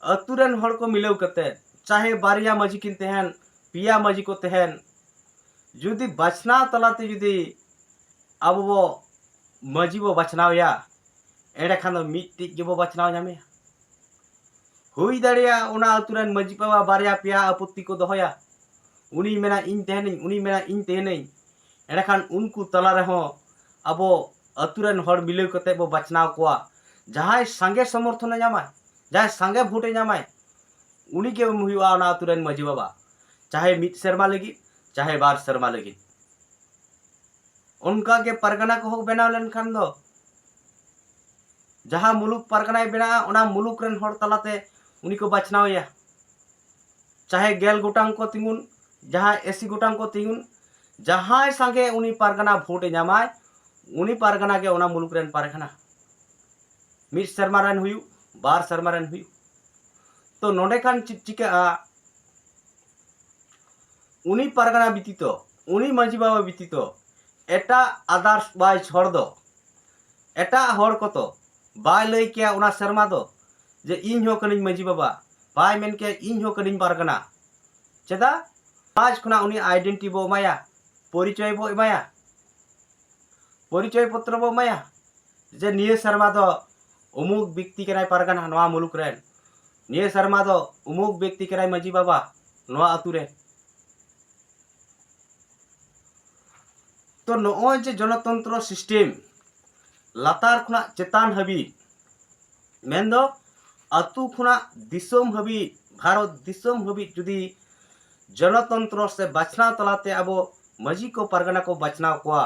ᱟᱹᱛᱩ ᱨᱮᱱ ᱦᱚᱲ ᱠᱚ ᱢᱤᱞᱟᱹᱣ ᱠᱟᱛᱮ, ᱪᱟᱦᱮ ᱵᱟᱨᱭᱟ ᱢᱟᱹᱡᱷᱤ ᱠᱤᱱ ᱛᱟᱦᱮᱱ, ᱯᱮᱭᱟ ᱢᱟᱹᱡᱷᱤ ᱠᱚ ᱛᱟᱦᱮᱱ, ᱡᱩᱫᱤ ᱵᱟᱪᱷᱱᱟᱣ ᱛᱟᱞᱟᱛᱮ ᱡᱩᱫᱤ ᱟᱵᱚ ᱵᱚ ᱢᱟᱹᱡᱷᱤ ᱵᱚ ᱵᱟᱪᱷᱱᱟᱣᱮᱭᱟ, ᱮᱸᱰᱮᱠᱷᱟᱱ ᱫᱚ ᱢᱤᱫᱴᱤᱡ ᱜᱮᱵᱚ ᱵᱟᱪᱷᱱᱟᱣ ᱧᱟᱢᱮᱭᱟ᱾ ᱦᱩᱭ ᱫᱟᱲᱮᱭᱟᱜᱼᱟ ᱚᱱᱟ ᱟᱹᱛᱩ ᱨᱮᱱ ᱢᱟᱹᱡᱷᱤ ᱵᱟᱵᱟ ᱵᱟᱨᱭᱟ ᱯᱮᱭᱟ ᱟᱯᱚᱛᱛᱤ ᱠᱚ ᱫᱚᱦᱚᱭᱟ, ᱩᱱᱤ ᱢᱮᱱᱟ ᱤᱧ ᱛᱟᱦᱮᱱᱟᱹᱧ, ᱩᱱᱤ ᱢᱮᱱᱟ ᱤᱧ ᱛᱟᱦᱮᱱᱟᱹᱧ᱾ ᱮᱸᱰᱮᱠᱷᱟᱱ ᱩᱱᱠᱩ ᱛᱟᱞᱟ ᱨᱮᱦᱚᱸ ᱟᱵᱚ ᱟᱹᱛᱩ ᱨᱮᱱ ᱦᱚᱲ ᱢᱤᱞᱟᱹᱣ ᱠᱟᱛᱮ ᱵᱚ ᱵᱟᱪᱷᱱᱟᱣ ᱠᱚᱣᱟ᱾ ᱡᱟᱦᱟᱸᱭ ᱥᱟᱸᱜᱮ ᱥᱚᱢᱚᱨᱛᱷᱚᱱᱮ ᱧᱟᱢᱟᱭ, ᱡᱟᱦᱟᱸᱭ ᱥᱟᱸᱜᱮ ᱵᱷᱳᱴᱮ ᱧᱟᱢᱟᱭ, ᱩᱱᱤ ᱜᱮ ᱮᱢ ᱦᱩᱭᱩᱜᱼᱟ ᱚᱱᱟ ᱟᱹᱛᱩ ᱨᱮᱱ ᱢᱟᱹᱡᱷᱤ ᱵᱟᱵᱟ, ᱪᱟᱦᱮ ᱢᱤᱫ ᱥᱮᱨᱢᱟ ᱞᱟᱹᱜᱤᱫ, ᱪᱟᱦᱮ ᱵᱟᱨ ᱥᱮᱨᱢᱟ ᱞᱟᱹᱜᱤᱫ᱾ ᱚᱱᱠᱟ ᱜᱮ ᱯᱟᱨᱜᱟᱱᱟ ᱠᱚᱦᱚᱸ ᱵᱮᱱᱟᱣ ᱞᱮᱱᱠᱷᱟᱱ ᱫᱚ, ᱡᱟᱦᱟᱸ ᱢᱩᱞᱩᱠ ᱯᱟᱨᱜᱟᱱᱟᱭ ᱵᱮᱱᱟᱜᱼᱟ, ᱚᱱᱟ ᱢᱩᱞᱩᱠ ᱨᱮᱱ ᱦᱚᱲ ᱛᱟᱞᱟᱛᱮ ᱩᱱᱤ ᱠᱚ ᱵᱟᱪᱷᱱᱟᱣᱮᱭᱟ᱾ ᱪᱟᱦᱮ ᱜᱮᱞ ᱜᱚᱴᱟᱝ ᱠᱚ ᱛᱤᱸᱜᱩᱱ, ᱡᱟᱦᱟᱸᱭ ᱟᱥᱤ ᱜᱚᱴᱟᱝ ᱠᱚ ᱛᱤᱸᱜᱩᱱ, ᱡᱟᱦᱟᱸᱭ ᱥᱟᱸᱜᱮ ᱩᱱᱤ ᱯᱟᱨᱜᱟᱱᱟ ᱵᱷᱳᱴ ᱮ ᱧᱟᱢᱟᱭ, ᱩᱱᱤ ᱯᱟᱨᱜᱟᱱᱟ ᱜᱮ ᱚᱱᱟ ᱢᱩᱞᱩᱠ ᱨᱮᱱ ᱯᱟᱨᱜᱟᱱᱟ᱾ ᱢᱤᱫ ᱥᱮᱨᱢᱟ ᱨᱮᱱ ᱦᱩᱭᱩᱜ, ᱵᱟᱨ ᱥᱮᱨᱢᱟ ᱨᱮᱱ ᱦᱩᱭᱩᱜ᱾ ᱛᱚ ᱱᱚᱰᱮ ᱠᱷᱟᱱ ᱪᱮᱫ ᱪᱤᱠᱟᱹᱜᱼᱟ? ᱩᱱᱤ ᱯᱟᱨᱜᱟᱱᱟ ᱵᱮᱛᱤᱛᱚ, ᱩᱱᱤ ᱢᱟᱹᱡᱷᱤ ᱵᱟᱵᱟ ᱵᱮᱛᱤᱛᱚ ᱮᱴᱟᱜ others ᱵᱟᱭ ᱦᱚᱲ ᱫᱚ, ᱮᱴᱟᱜ ᱦᱚᱲ ᱠᱚᱫᱚ ᱵᱟᱭ ᱞᱟᱹᱭ ᱠᱮᱭᱟ ᱚᱱᱟ ᱥᱮᱨᱢᱟ ᱫᱚ ᱡᱮ ᱤᱧ ᱦᱚᱸ ᱠᱟᱹᱱᱟᱹᱧ ᱢᱟᱹᱡᱷᱤ ᱵᱟᱵᱟ, ᱵᱟᱭ ᱢᱮᱱ ᱠᱮᱭᱟ ᱤᱧ ᱦᱚᱸ ᱠᱟᱹᱱᱟᱹᱧ ᱯᱟᱨᱜᱟᱱᱟ᱾ ᱪᱮᱫᱟᱜ? ᱥᱚᱢᱟᱡᱽ ᱠᱷᱚᱱᱟᱜ ᱩᱱᱤ identity ᱵᱚ ᱮᱢᱟᱭᱟ, ᱯᱚᱨᱤᱪᱚᱭ ᱵᱚ ᱮᱢᱟᱭᱟ, ᱯᱚᱨᱤᱪᱚᱭ ᱯᱚᱛᱨᱚ ᱵᱚ ᱮᱢᱟᱭᱟ ᱡᱮ ᱱᱤᱭᱟᱹ ᱥᱮᱨᱢᱟ ᱫᱚ ᱩᱢᱩᱠ ᱵᱮᱠᱛᱤ ᱠᱟᱱᱟᱭ ᱯᱟᱨᱜᱟᱱᱟ ᱱᱚᱣᱟ ᱢᱩᱞᱩᱠ ᱨᱮᱱ, ᱱᱤᱭᱟᱹ ᱥᱮᱨᱢᱟ ᱫᱚ ᱩᱢᱩᱠ ᱵᱮᱠᱛᱤ ᱠᱟᱱᱟᱭ ᱢᱟᱹᱡᱷᱤ ᱵᱟᱵᱟ ᱱᱚᱣᱟ ᱟᱹᱛᱩ ᱨᱮ᱾ ᱛᱚ ᱱᱚᱜᱼᱚᱭ ᱡᱮ ᱜᱚᱱᱚᱛᱚᱱᱛᱨᱚ system ᱞᱟᱛᱟᱨ ᱠᱷᱚᱱᱟᱜ ᱪᱮᱛᱟᱱ ᱦᱟᱹᱵᱤᱡ, ᱢᱮᱱᱫᱚ ᱟᱹᱛᱩ ᱠᱷᱚᱱᱟᱜ ᱫᱤᱥᱚᱢ ᱦᱟᱹᱵᱤᱡ, ᱵᱷᱟᱨᱚᱛ ᱫᱤᱥᱚᱢ ᱦᱟᱹᱵᱤᱡ ᱡᱩᱫᱤ ᱜᱚᱱᱚᱛᱚᱱᱛᱨᱚ ᱥᱮ ᱵᱟᱪᱷᱱᱟᱣ ᱛᱟᱞᱟᱛᱮ ᱟᱵᱚ ᱢᱟᱹᱡᱷᱤ ᱠᱚ ᱯᱟᱨᱜᱟᱱᱟ ᱠᱚ ᱵᱟᱪᱷᱱᱟᱣ ᱠᱚᱣᱟ,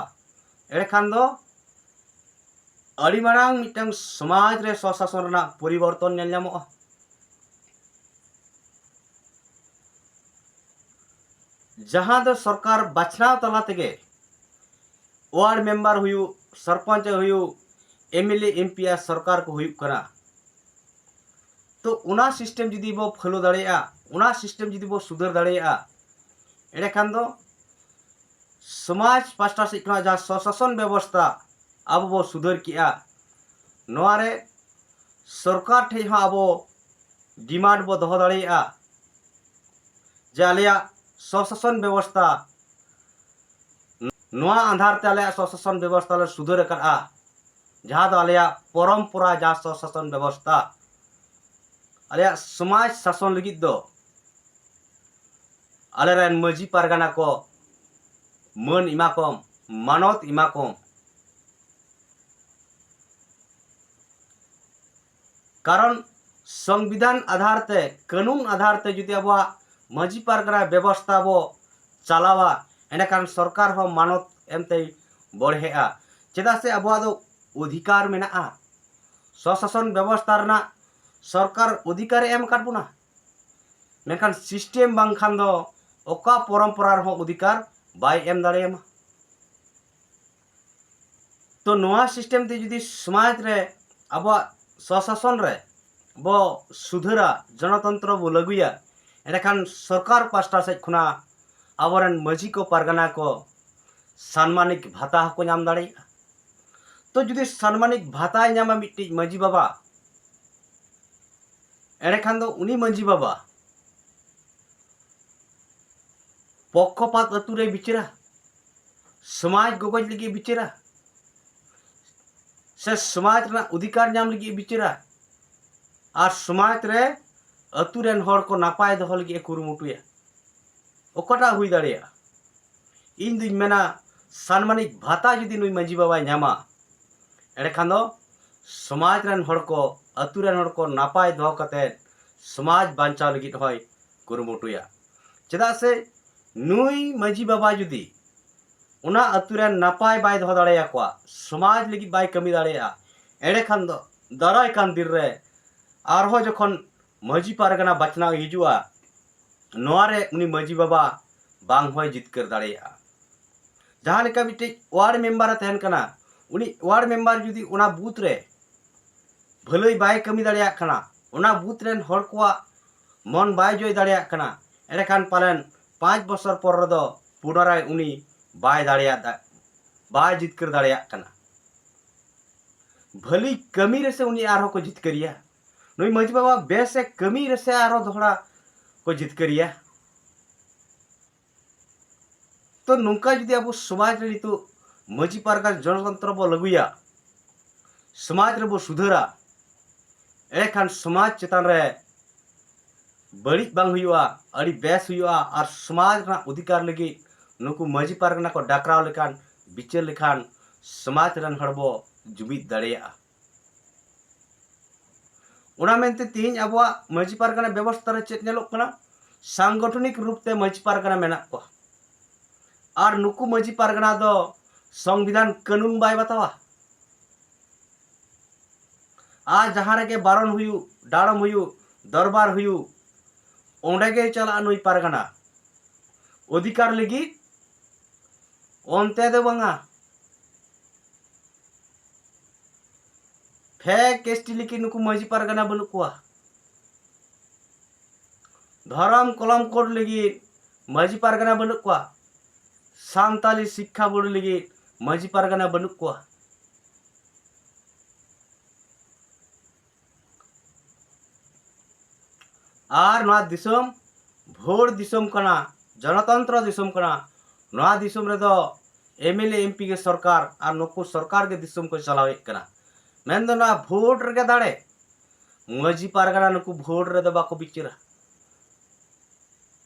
ᱮᱸᱰᱮᱠᱷᱟᱱ ᱫᱚ ᱟᱹᱰᱤ ᱢᱟᱨᱟᱝ ᱢᱤᱫᱴᱟᱝ ᱥᱚᱢᱟᱡᱽ ᱨᱮ ᱥᱚᱥᱟᱥᱚᱱ ᱨᱮᱱᱟᱜ ᱯᱚᱨᱤᱵᱚᱨᱛᱚᱱ ᱧᱮᱞ ᱧᱟᱢᱚᱜᱼᱟ᱾ ᱡᱟᱦᱟᱸ ᱫᱚ ᱥᱚᱨᱠᱟᱨ ᱵᱟᱪᱷᱱᱟᱣ ᱛᱟᱞᱟ ᱛᱮᱜᱮ ᱣᱟᱨᱰ ᱢᱮᱢᱵᱟᱨ ᱦᱩᱭᱩᱜ, ᱥᱚᱨᱯᱚᱧᱪ ᱦᱩᱭᱩᱜ, MLA, MP ᱟᱨ ᱥᱚᱨᱠᱟᱨ ᱠᱚ ᱦᱩᱭᱩᱜ ᱠᱟᱱᱟ᱾ ᱛᱚ ᱚᱱᱟ system ᱡᱩᱫᱤ ᱵᱚ follow ᱫᱟᱲᱮᱭᱟᱜᱼᱟ, ᱚᱱᱟ system ᱡᱩᱫᱤ ᱵᱚ ᱥᱩᱫᱷᱟᱹᱨ ᱫᱟᱲᱮᱭᱟᱜᱼᱟ, ᱮᱸᱰᱮᱠᱷᱟᱱ ᱫᱚ ᱥᱚᱢᱟᱡᱽ ᱯᱟᱥᱴᱟ ᱥᱮᱫ ᱠᱷᱚᱱᱟᱜ ᱡᱟᱦᱟᱸ ᱥᱚᱥᱟᱥᱚᱱ ᱵᱮᱵᱚᱥᱛᱷᱟ ᱟᱵᱚ ᱵᱚ ᱥᱩᱫᱷᱟᱹᱨ ᱠᱮᱜᱼᱟ, ᱱᱚᱣᱟ ᱨᱮ ᱥᱚᱨᱠᱟᱨ ᱴᱷᱮᱱ ᱦᱚᱸ ᱟᱵᱚ ᱰᱤᱢᱟᱱᱰ ᱵᱚ ᱫᱚᱦᱚ ᱫᱟᱲᱮᱭᱟᱜᱼᱟ ᱡᱮ ᱟᱞᱮᱭᱟᱜ ᱥᱚᱥᱟᱥᱚᱱ ᱵᱮᱵᱚᱥᱛᱷᱟ, ᱱᱚᱣᱟ ᱟᱫᱷᱟᱨ ᱛᱮ ᱟᱞᱮᱭᱟᱜ ᱥᱚᱥᱟᱥᱚᱱ ᱵᱮᱵᱚᱥᱛᱷᱟ ᱞᱮ ᱥᱩᱫᱷᱟᱹᱨ ᱟᱠᱟᱫᱼᱟ, ᱡᱟᱦᱟᱸ ᱫᱚ ᱟᱞᱮᱭᱟᱜ ᱯᱚᱨᱚᱢᱯᱚᱨᱟ ᱡᱟᱦᱟᱸ ᱥᱚᱥᱟᱥᱚᱱ ᱵᱮᱵᱚᱥᱛᱷᱟ, ᱟᱞᱮᱭᱟᱜ ᱥᱚᱢᱟᱡᱽ ᱥᱟᱥᱚᱱ ᱞᱟᱹᱜᱤᱫ ᱫᱚ ᱟᱞᱮᱨᱮᱱ ᱢᱟᱹᱡᱷᱤ ᱯᱟᱨᱜᱟᱱᱟ ᱠᱚ ᱢᱟᱹᱱ ᱮᱢᱟ ᱠᱚᱢ, ᱢᱟᱱᱚᱛ ᱮᱢᱟ ᱠᱚᱢ᱾ ᱠᱟᱨᱚᱱ ᱥᱚᱝᱵᱤᱫᱷᱟᱱ ᱟᱫᱷᱟᱨ ᱛᱮ, ᱠᱟᱹᱱᱩᱱ ᱟᱫᱷᱟᱨ ᱛᱮ ᱡᱩᱫᱤ ᱟᱵᱚᱣᱟᱜ ᱢᱟᱹᱡᱷᱤ ᱯᱟᱨᱜᱟᱱᱟ ᱵᱮᱵᱚᱥᱛᱷᱟ ᱵᱚ ᱪᱟᱞᱟᱣᱟ, ᱮᱸᱰᱮᱠᱷᱟᱱ ᱥᱚᱨᱠᱟᱨ ᱦᱚᱸ ᱢᱟᱱᱚᱛ ᱮᱢᱛᱮᱭ ᱵᱚᱲᱦᱮᱜᱼᱟ᱾ ᱪᱮᱫᱟᱜ ᱥᱮ ᱟᱵᱚᱣᱟᱜ ᱫᱚ ᱚᱫᱷᱤᱠᱟᱨ ᱢᱮᱱᱟᱜᱼᱟ, ᱥᱚᱥᱟᱥᱚᱱ ᱵᱮᱵᱚᱥᱛᱷᱟ ᱨᱮᱱᱟᱜ ᱥᱚᱨᱠᱟᱨ ᱚᱫᱷᱤᱠᱟᱨᱮ ᱮᱢ ᱟᱠᱟᱫ ᱵᱚᱱᱟ᱾ ᱢᱮᱱᱠᱷᱟᱱ ᱥᱤᱥᱴᱮᱢ ᱵᱟᱝᱠᱷᱟᱱ ᱫᱚ ᱚᱠᱟ ᱯᱚᱨᱚᱢᱯᱚᱨᱟ ᱨᱮᱦᱚᱸ ᱚᱫᱷᱤᱠᱟᱨ ᱵᱟᱭ ᱮᱢ ᱫᱟᱲᱮᱭᱟᱢᱟ᱾ ᱛᱚ ᱱᱚᱣᱟ ᱥᱤᱥᱴᱮᱢ ᱛᱮ ᱡᱩᱫᱤ ᱥᱚᱢᱟᱡᱽ ᱨᱮ ᱟᱵᱚᱣᱟᱜ ᱥᱚᱥᱟᱥᱚᱱ ᱨᱮ ᱵᱚ ᱥᱩᱫᱷᱟᱹᱨᱟ, ᱜᱚᱱᱚᱛᱚᱱᱛᱨᱚ ᱵᱚ ᱞᱟᱹᱜᱩᱭᱟ, ᱮᱸᱰᱮᱠᱷᱟᱱ ᱥᱚᱨᱠᱟᱨ ᱯᱟᱥᱴᱟ ᱥᱮᱫ ᱠᱷᱚᱱᱟᱜ ᱟᱵᱚᱨᱮᱱ ᱢᱟᱹᱡᱷᱤ ᱠᱚ ᱯᱟᱨᱜᱟᱱᱟ ᱠᱚ ᱥᱟᱱᱢᱟᱱᱤᱠ ᱵᱷᱟᱛᱟ ᱦᱚᱸᱠᱚ ᱧᱟᱢ ᱫᱟᱲᱮᱭᱟᱜᱼᱟ᱾ ᱛᱚ ᱡᱩᱫᱤ ᱥᱟᱱᱢᱟᱱᱤᱠ ᱵᱷᱟᱛᱟᱭ ᱧᱟᱢᱟ ᱢᱤᱫᱴᱤᱡ ᱢᱟᱹᱡᱷᱤ ᱵᱟᱵᱟ, ᱮᱸᱰᱮᱠᱷᱟᱱ ᱫᱚ ᱩᱱᱤ ᱢᱟᱹᱡᱷᱤ ᱵᱟᱵᱟ ᱯᱚᱠᱠᱷᱚᱯᱟᱛ ᱟᱹᱛᱩ ᱨᱮᱭ ᱵᱤᱪᱟᱹᱨᱟ, ᱥᱚᱢᱟᱡᱽ ᱜᱚᱜᱚᱡ ᱞᱟᱹᱜᱤᱫ ᱵᱤᱪᱟᱹᱨᱟ, ᱥᱮ ᱥᱚᱢᱟᱡᱽ ᱨᱮᱱᱟᱜ ᱚᱫᱷᱤᱠᱟᱨ ᱧᱟᱢ ᱞᱟᱹᱜᱤᱫ ᱵᱤᱪᱟᱹᱨᱟ, ᱟᱨ ᱥᱚᱢᱟᱡᱽ ᱨᱮ ᱟᱹᱛᱩ ᱨᱮᱱ ᱦᱚᱲ ᱠᱚ ᱱᱟᱯᱟᱭ ᱫᱚᱦᱚ ᱞᱟᱹᱜᱤᱫ ᱮ ᱠᱩᱨᱩᱢᱩᱴᱩᱭᱟ? ᱚᱠᱟᱴᱟᱜ ᱦᱩᱭ ᱫᱟᱲᱮᱭᱟᱜᱼᱟ? ᱤᱧ ᱫᱩᱧ ᱢᱮᱱᱟ, ᱥᱟᱱᱢᱟᱱᱤᱠ ᱵᱷᱟᱛᱟ ᱡᱩᱫᱤ ᱱᱩᱭ ᱢᱟᱹᱡᱷᱤ ᱵᱟᱵᱟᱭ ᱧᱟᱢᱟ, ᱮᱸᱰᱮᱠᱷᱟᱱ ᱫᱚ ᱥᱚᱢᱟᱡᱽ ᱨᱮᱱ ᱦᱚᱲ ᱠᱚ, ᱟᱹᱛᱩ ᱨᱮᱱ ᱦᱚᱲ ᱠᱚ ᱱᱟᱯᱟᱭ ᱫᱚᱦᱚ ᱠᱟᱛᱮ ᱥᱚᱢᱟᱡᱽ ᱵᱟᱧᱪᱟᱣ ᱞᱟᱹᱜᱤᱫ ᱦᱚᱸᱭ ᱠᱩᱨᱩᱢᱩᱴᱩᱭᱟ᱾ ᱪᱮᱫᱟᱜ ᱥᱮ ᱱᱩᱭ ᱢᱟᱹᱡᱷᱤ ᱵᱟᱵᱟ ᱡᱩᱫᱤ ᱚᱱᱟ ᱟᱹᱛᱩ ᱨᱮᱱ ᱱᱟᱯᱟᱭ ᱵᱟᱭ ᱫᱚᱦᱚ ᱫᱟᱲᱮᱭᱟᱠᱚᱣᱟ, ᱥᱚᱢᱟᱡᱽ ᱞᱟᱹᱜᱤᱫ ᱵᱟᱭ ᱠᱟᱹᱢᱤ ᱫᱟᱲᱮᱭᱟᱜᱼᱟ, ᱮᱸᱰᱮᱠᱷᱟᱱ ᱫᱚ ᱫᱟᱨᱟᱭ ᱠᱟᱱ ᱫᱤᱱ ᱨᱮ ᱟᱨᱦᱚᱸ ᱡᱚᱠᱷᱚᱱ ᱢᱟᱹᱡᱷᱤ ᱯᱟᱨᱜᱟᱱᱟ ᱵᱟᱪᱷᱱᱟᱣ ᱦᱤᱡᱩᱜᱼᱟ, ᱱᱚᱣᱟ ᱨᱮ ᱩᱱᱤ ᱢᱟᱹᱡᱷᱤ ᱵᱟᱵᱟ ᱵᱟᱝ ᱦᱚᱸᱭ ᱡᱤᱛᱠᱟᱹᱨ ᱫᱟᱲᱮᱭᱟᱜᱼᱟ᱾ ᱡᱟᱦᱟᱸ ᱞᱮᱠᱟ ᱢᱤᱫᱴᱤᱡ ᱣᱟᱨᱰ ᱢᱮᱢᱵᱟᱨ ᱮ ᱛᱟᱦᱮᱱ ᱠᱟᱱᱟ, ᱩᱱᱤ ᱣᱟᱨᱰ ᱢᱮᱢᱵᱟᱨ ᱡᱩᱫᱤ ᱚᱱᱟ ᱵᱩᱛᱷ ᱨᱮ ᱵᱷᱟᱹᱞᱟᱹᱭ ᱵᱟᱭ ᱠᱟᱹᱢᱤ ᱫᱟᱲᱮᱭᱟᱜ ᱠᱟᱱᱟ, ᱚᱱᱟ ᱵᱩᱛᱷ ᱨᱮᱱ ᱦᱚᱲ ᱠᱚᱣᱟᱜ ᱢᱚᱱ ᱵᱟᱭ ᱡᱚᱭ ᱫᱟᱲᱮᱭᱟᱜ ᱠᱟᱱᱟ, ᱮᱸᱰᱮᱠᱷᱟᱱ ᱯᱟᱞᱮᱱ ᱯᱟᱸᱪ ᱵᱚᱪᱷᱚᱨ ᱯᱚᱨ ᱨᱮᱫᱚ ᱯᱩᱱᱚᱨᱟᱭ ᱩᱱᱤ ᱵᱟᱭ ᱫᱟᱲᱮᱭᱟᱜ ᱫᱟ-, ᱵᱟᱭ ᱡᱤᱛᱠᱟᱹᱨ ᱫᱟᱲᱮᱭᱟᱜ ᱠᱟᱱᱟ᱾ ᱵᱷᱟᱹᱞᱤ ᱠᱟᱹᱢᱤ ᱨᱮᱥᱮ ᱩᱱᱤ ᱟᱨᱦᱚᱸ ᱠᱚ ᱡᱤᱛᱠᱟᱹᱨᱤᱭᱟ᱾ ᱱᱩᱭ ᱢᱟᱹᱡᱷᱤ ᱵᱟᱵᱟ ᱵᱮᱥᱮ ᱠᱟᱹᱢᱤ ᱨᱮᱥᱮ ᱟᱨᱦᱚᱸ ᱫᱚᱦᱲᱟ ᱠᱚ ᱡᱤᱛᱠᱟᱹᱨᱤᱭᱟ᱾ ᱛᱚ ᱱᱚᱝᱠᱟ ᱡᱩᱫᱤ ᱟᱵᱚ ᱥᱚᱢᱟᱡᱽ ᱨᱮ ᱱᱤᱛᱚᱜ ᱢᱟᱹᱡᱷᱤ ᱯᱟᱨᱜᱟᱱᱟ ᱡᱚᱱᱚᱛᱚᱱᱛᱨᱚ ᱵᱚ ᱞᱟᱹᱜᱩᱭᱟ, ᱥᱚᱢᱟᱡᱽ ᱨᱮᱵᱚ ᱥᱩᱫᱷᱟᱹᱨᱟ, ᱮᱸᱰᱮᱠᱷᱟᱱ ᱥᱚᱢᱟᱡᱽ ᱪᱮᱛᱟᱱ ᱨᱮ ᱵᱟᱹᱲᱤᱡ ᱵᱟᱝ ᱦᱩᱭᱩᱜᱼᱟ, ᱟᱹᱰᱤ ᱵᱮᱥ ᱦᱩᱭᱩᱜᱼᱟ᱾ ᱟᱨ ᱥᱚᱢᱟᱡᱽ ᱨᱮᱱᱟᱜ ᱚᱫᱷᱤᱠᱟᱨ ᱞᱟᱹᱜᱤᱫ ᱱᱩᱠᱩ ᱢᱟᱹᱡᱷᱤ ᱯᱟᱨᱜᱟᱱᱟ ᱠᱚ ᱰᱟᱠᱨᱟᱣ ᱞᱮᱠᱷᱟᱱ, ᱵᱤᱪᱟᱹᱨ ᱞᱮᱠᱷᱟᱱ ᱥᱚᱢᱟᱡᱽ ᱨᱮᱱ ᱦᱚᱲ ᱵᱚ ᱡᱩᱢᱤᱫ ᱫᱟᱲᱮᱭᱟᱜᱼᱟ᱾ ᱚᱱᱟ ᱢᱮᱱᱛᱮ ᱛᱮᱦᱮᱧ ᱟᱵᱚᱣᱟᱜ ᱢᱟᱹᱡᱷᱤ ᱯᱟᱨᱜᱟᱱᱟ ᱵᱮᱵᱚᱥᱛᱷᱟ ᱨᱮ ᱪᱮᱫ ᱧᱮᱞᱚᱜ ᱠᱟᱱᱟ? ᱥᱟᱝᱜᱚᱴᱷᱚᱱᱤᱠ ᱨᱩᱯ ᱛᱮ ᱢᱟᱹᱡᱷᱤ ᱯᱟᱨᱜᱟᱱᱟ ᱢᱮᱱᱟᱜ ᱠᱚᱣᱟ᱾ ᱟᱨ ᱱᱩᱠᱩ ᱢᱟᱹᱡᱷᱤ ᱯᱟᱨᱜᱟᱱᱟ ᱫᱚ ᱥᱚᱝᱵᱤᱫᱷᱟᱱ ᱠᱟᱹᱱᱩᱱ ᱵᱟᱭ ᱵᱟᱛᱟᱣᱟ᱾ ᱟᱨ ᱡᱟᱦᱟᱸ ᱨᱮᱜᱮ ᱵᱟᱨᱚᱱ ᱦᱩᱭᱩᱜ, ᱰᱟᱲᱚᱢ ᱦᱩᱭᱩᱜ, ᱫᱚᱨᱵᱟᱨ ᱦᱩᱭᱩᱜ, ᱚᱸᱰᱮ ᱜᱮᱭ ᱪᱟᱞᱟᱜᱼᱟ ᱱᱩᱭ ᱯᱟᱨᱜᱟᱱᱟ᱾ ᱚᱫᱷᱤᱠᱟᱨ ᱞᱟᱹᱜᱤᱫ ᱚᱱᱛᱮ ᱫᱚ ᱵᱟᱝᱟ᱾ ᱯᱷᱮᱠ ᱮᱥ ᱴᱤ ᱞᱟᱹᱜᱤᱫ ᱱᱩᱠᱩ ᱢᱟᱹᱡᱷᱤ ᱯᱟᱨᱜᱟᱱᱟ ᱵᱟᱹᱱᱩᱜ ᱠᱚᱣᱟ᱾ ᱫᱷᱚᱨᱚᱢ ᱠᱚᱞᱚᱢ ᱠᱳᱰ ᱞᱟᱹᱜᱤᱫ ᱢᱟᱹᱡᱷᱤ ᱯᱟᱨᱜᱟᱱᱟ ᱵᱟᱹᱱᱩᱜ ᱠᱚᱣᱟ᱾ ᱥᱟᱱᱛᱟᱞᱤ ᱥᱤᱠᱠᱷᱟ ᱵᱳᱨᱰ ᱞᱟᱹᱜᱤᱫ ᱢᱟᱹᱡᱷᱤ ᱯᱟᱨᱜᱟᱱᱟ ᱵᱟᱹᱱᱩᱜ ᱠᱚᱣᱟ᱾ ᱟᱨ ᱱᱚᱣᱟ ᱫᱤᱥᱚᱢ ᱵᱷᱳᱴ ᱫᱤᱥᱚᱢ ᱠᱟᱱᱟ, ᱡᱚᱱᱚᱛᱚᱱᱛᱨᱚ ᱫᱤᱥᱚᱢ ᱠᱟᱱᱟ᱾ ᱱᱚᱣᱟ ᱫᱤᱥᱚᱢ ᱨᱮᱫᱚ M L A, M P ᱜᱮ ᱥᱚᱨᱠᱟᱨ, ᱟᱨ ᱱᱩᱠᱩ ᱥᱚᱨᱠᱟᱨ ᱜᱮ ᱫᱤᱥᱚᱢ ᱠᱚ ᱪᱟᱞᱟᱣᱮᱫ ᱠᱟᱱᱟ᱾ ᱢᱮᱱᱫᱚ ᱱᱚᱣᱟ ᱵᱷᱳᱴ ᱨᱮᱜᱮ ᱫᱟᱲᱮ᱾ ᱢᱟᱹᱡᱷᱤ ᱯᱟᱨᱜᱟᱱᱟ ᱱᱩᱠᱩ ᱵᱷᱳᱴ ᱨᱮᱫᱚ ᱵᱟᱠᱚ ᱵᱤᱪᱟᱹᱨᱟ᱾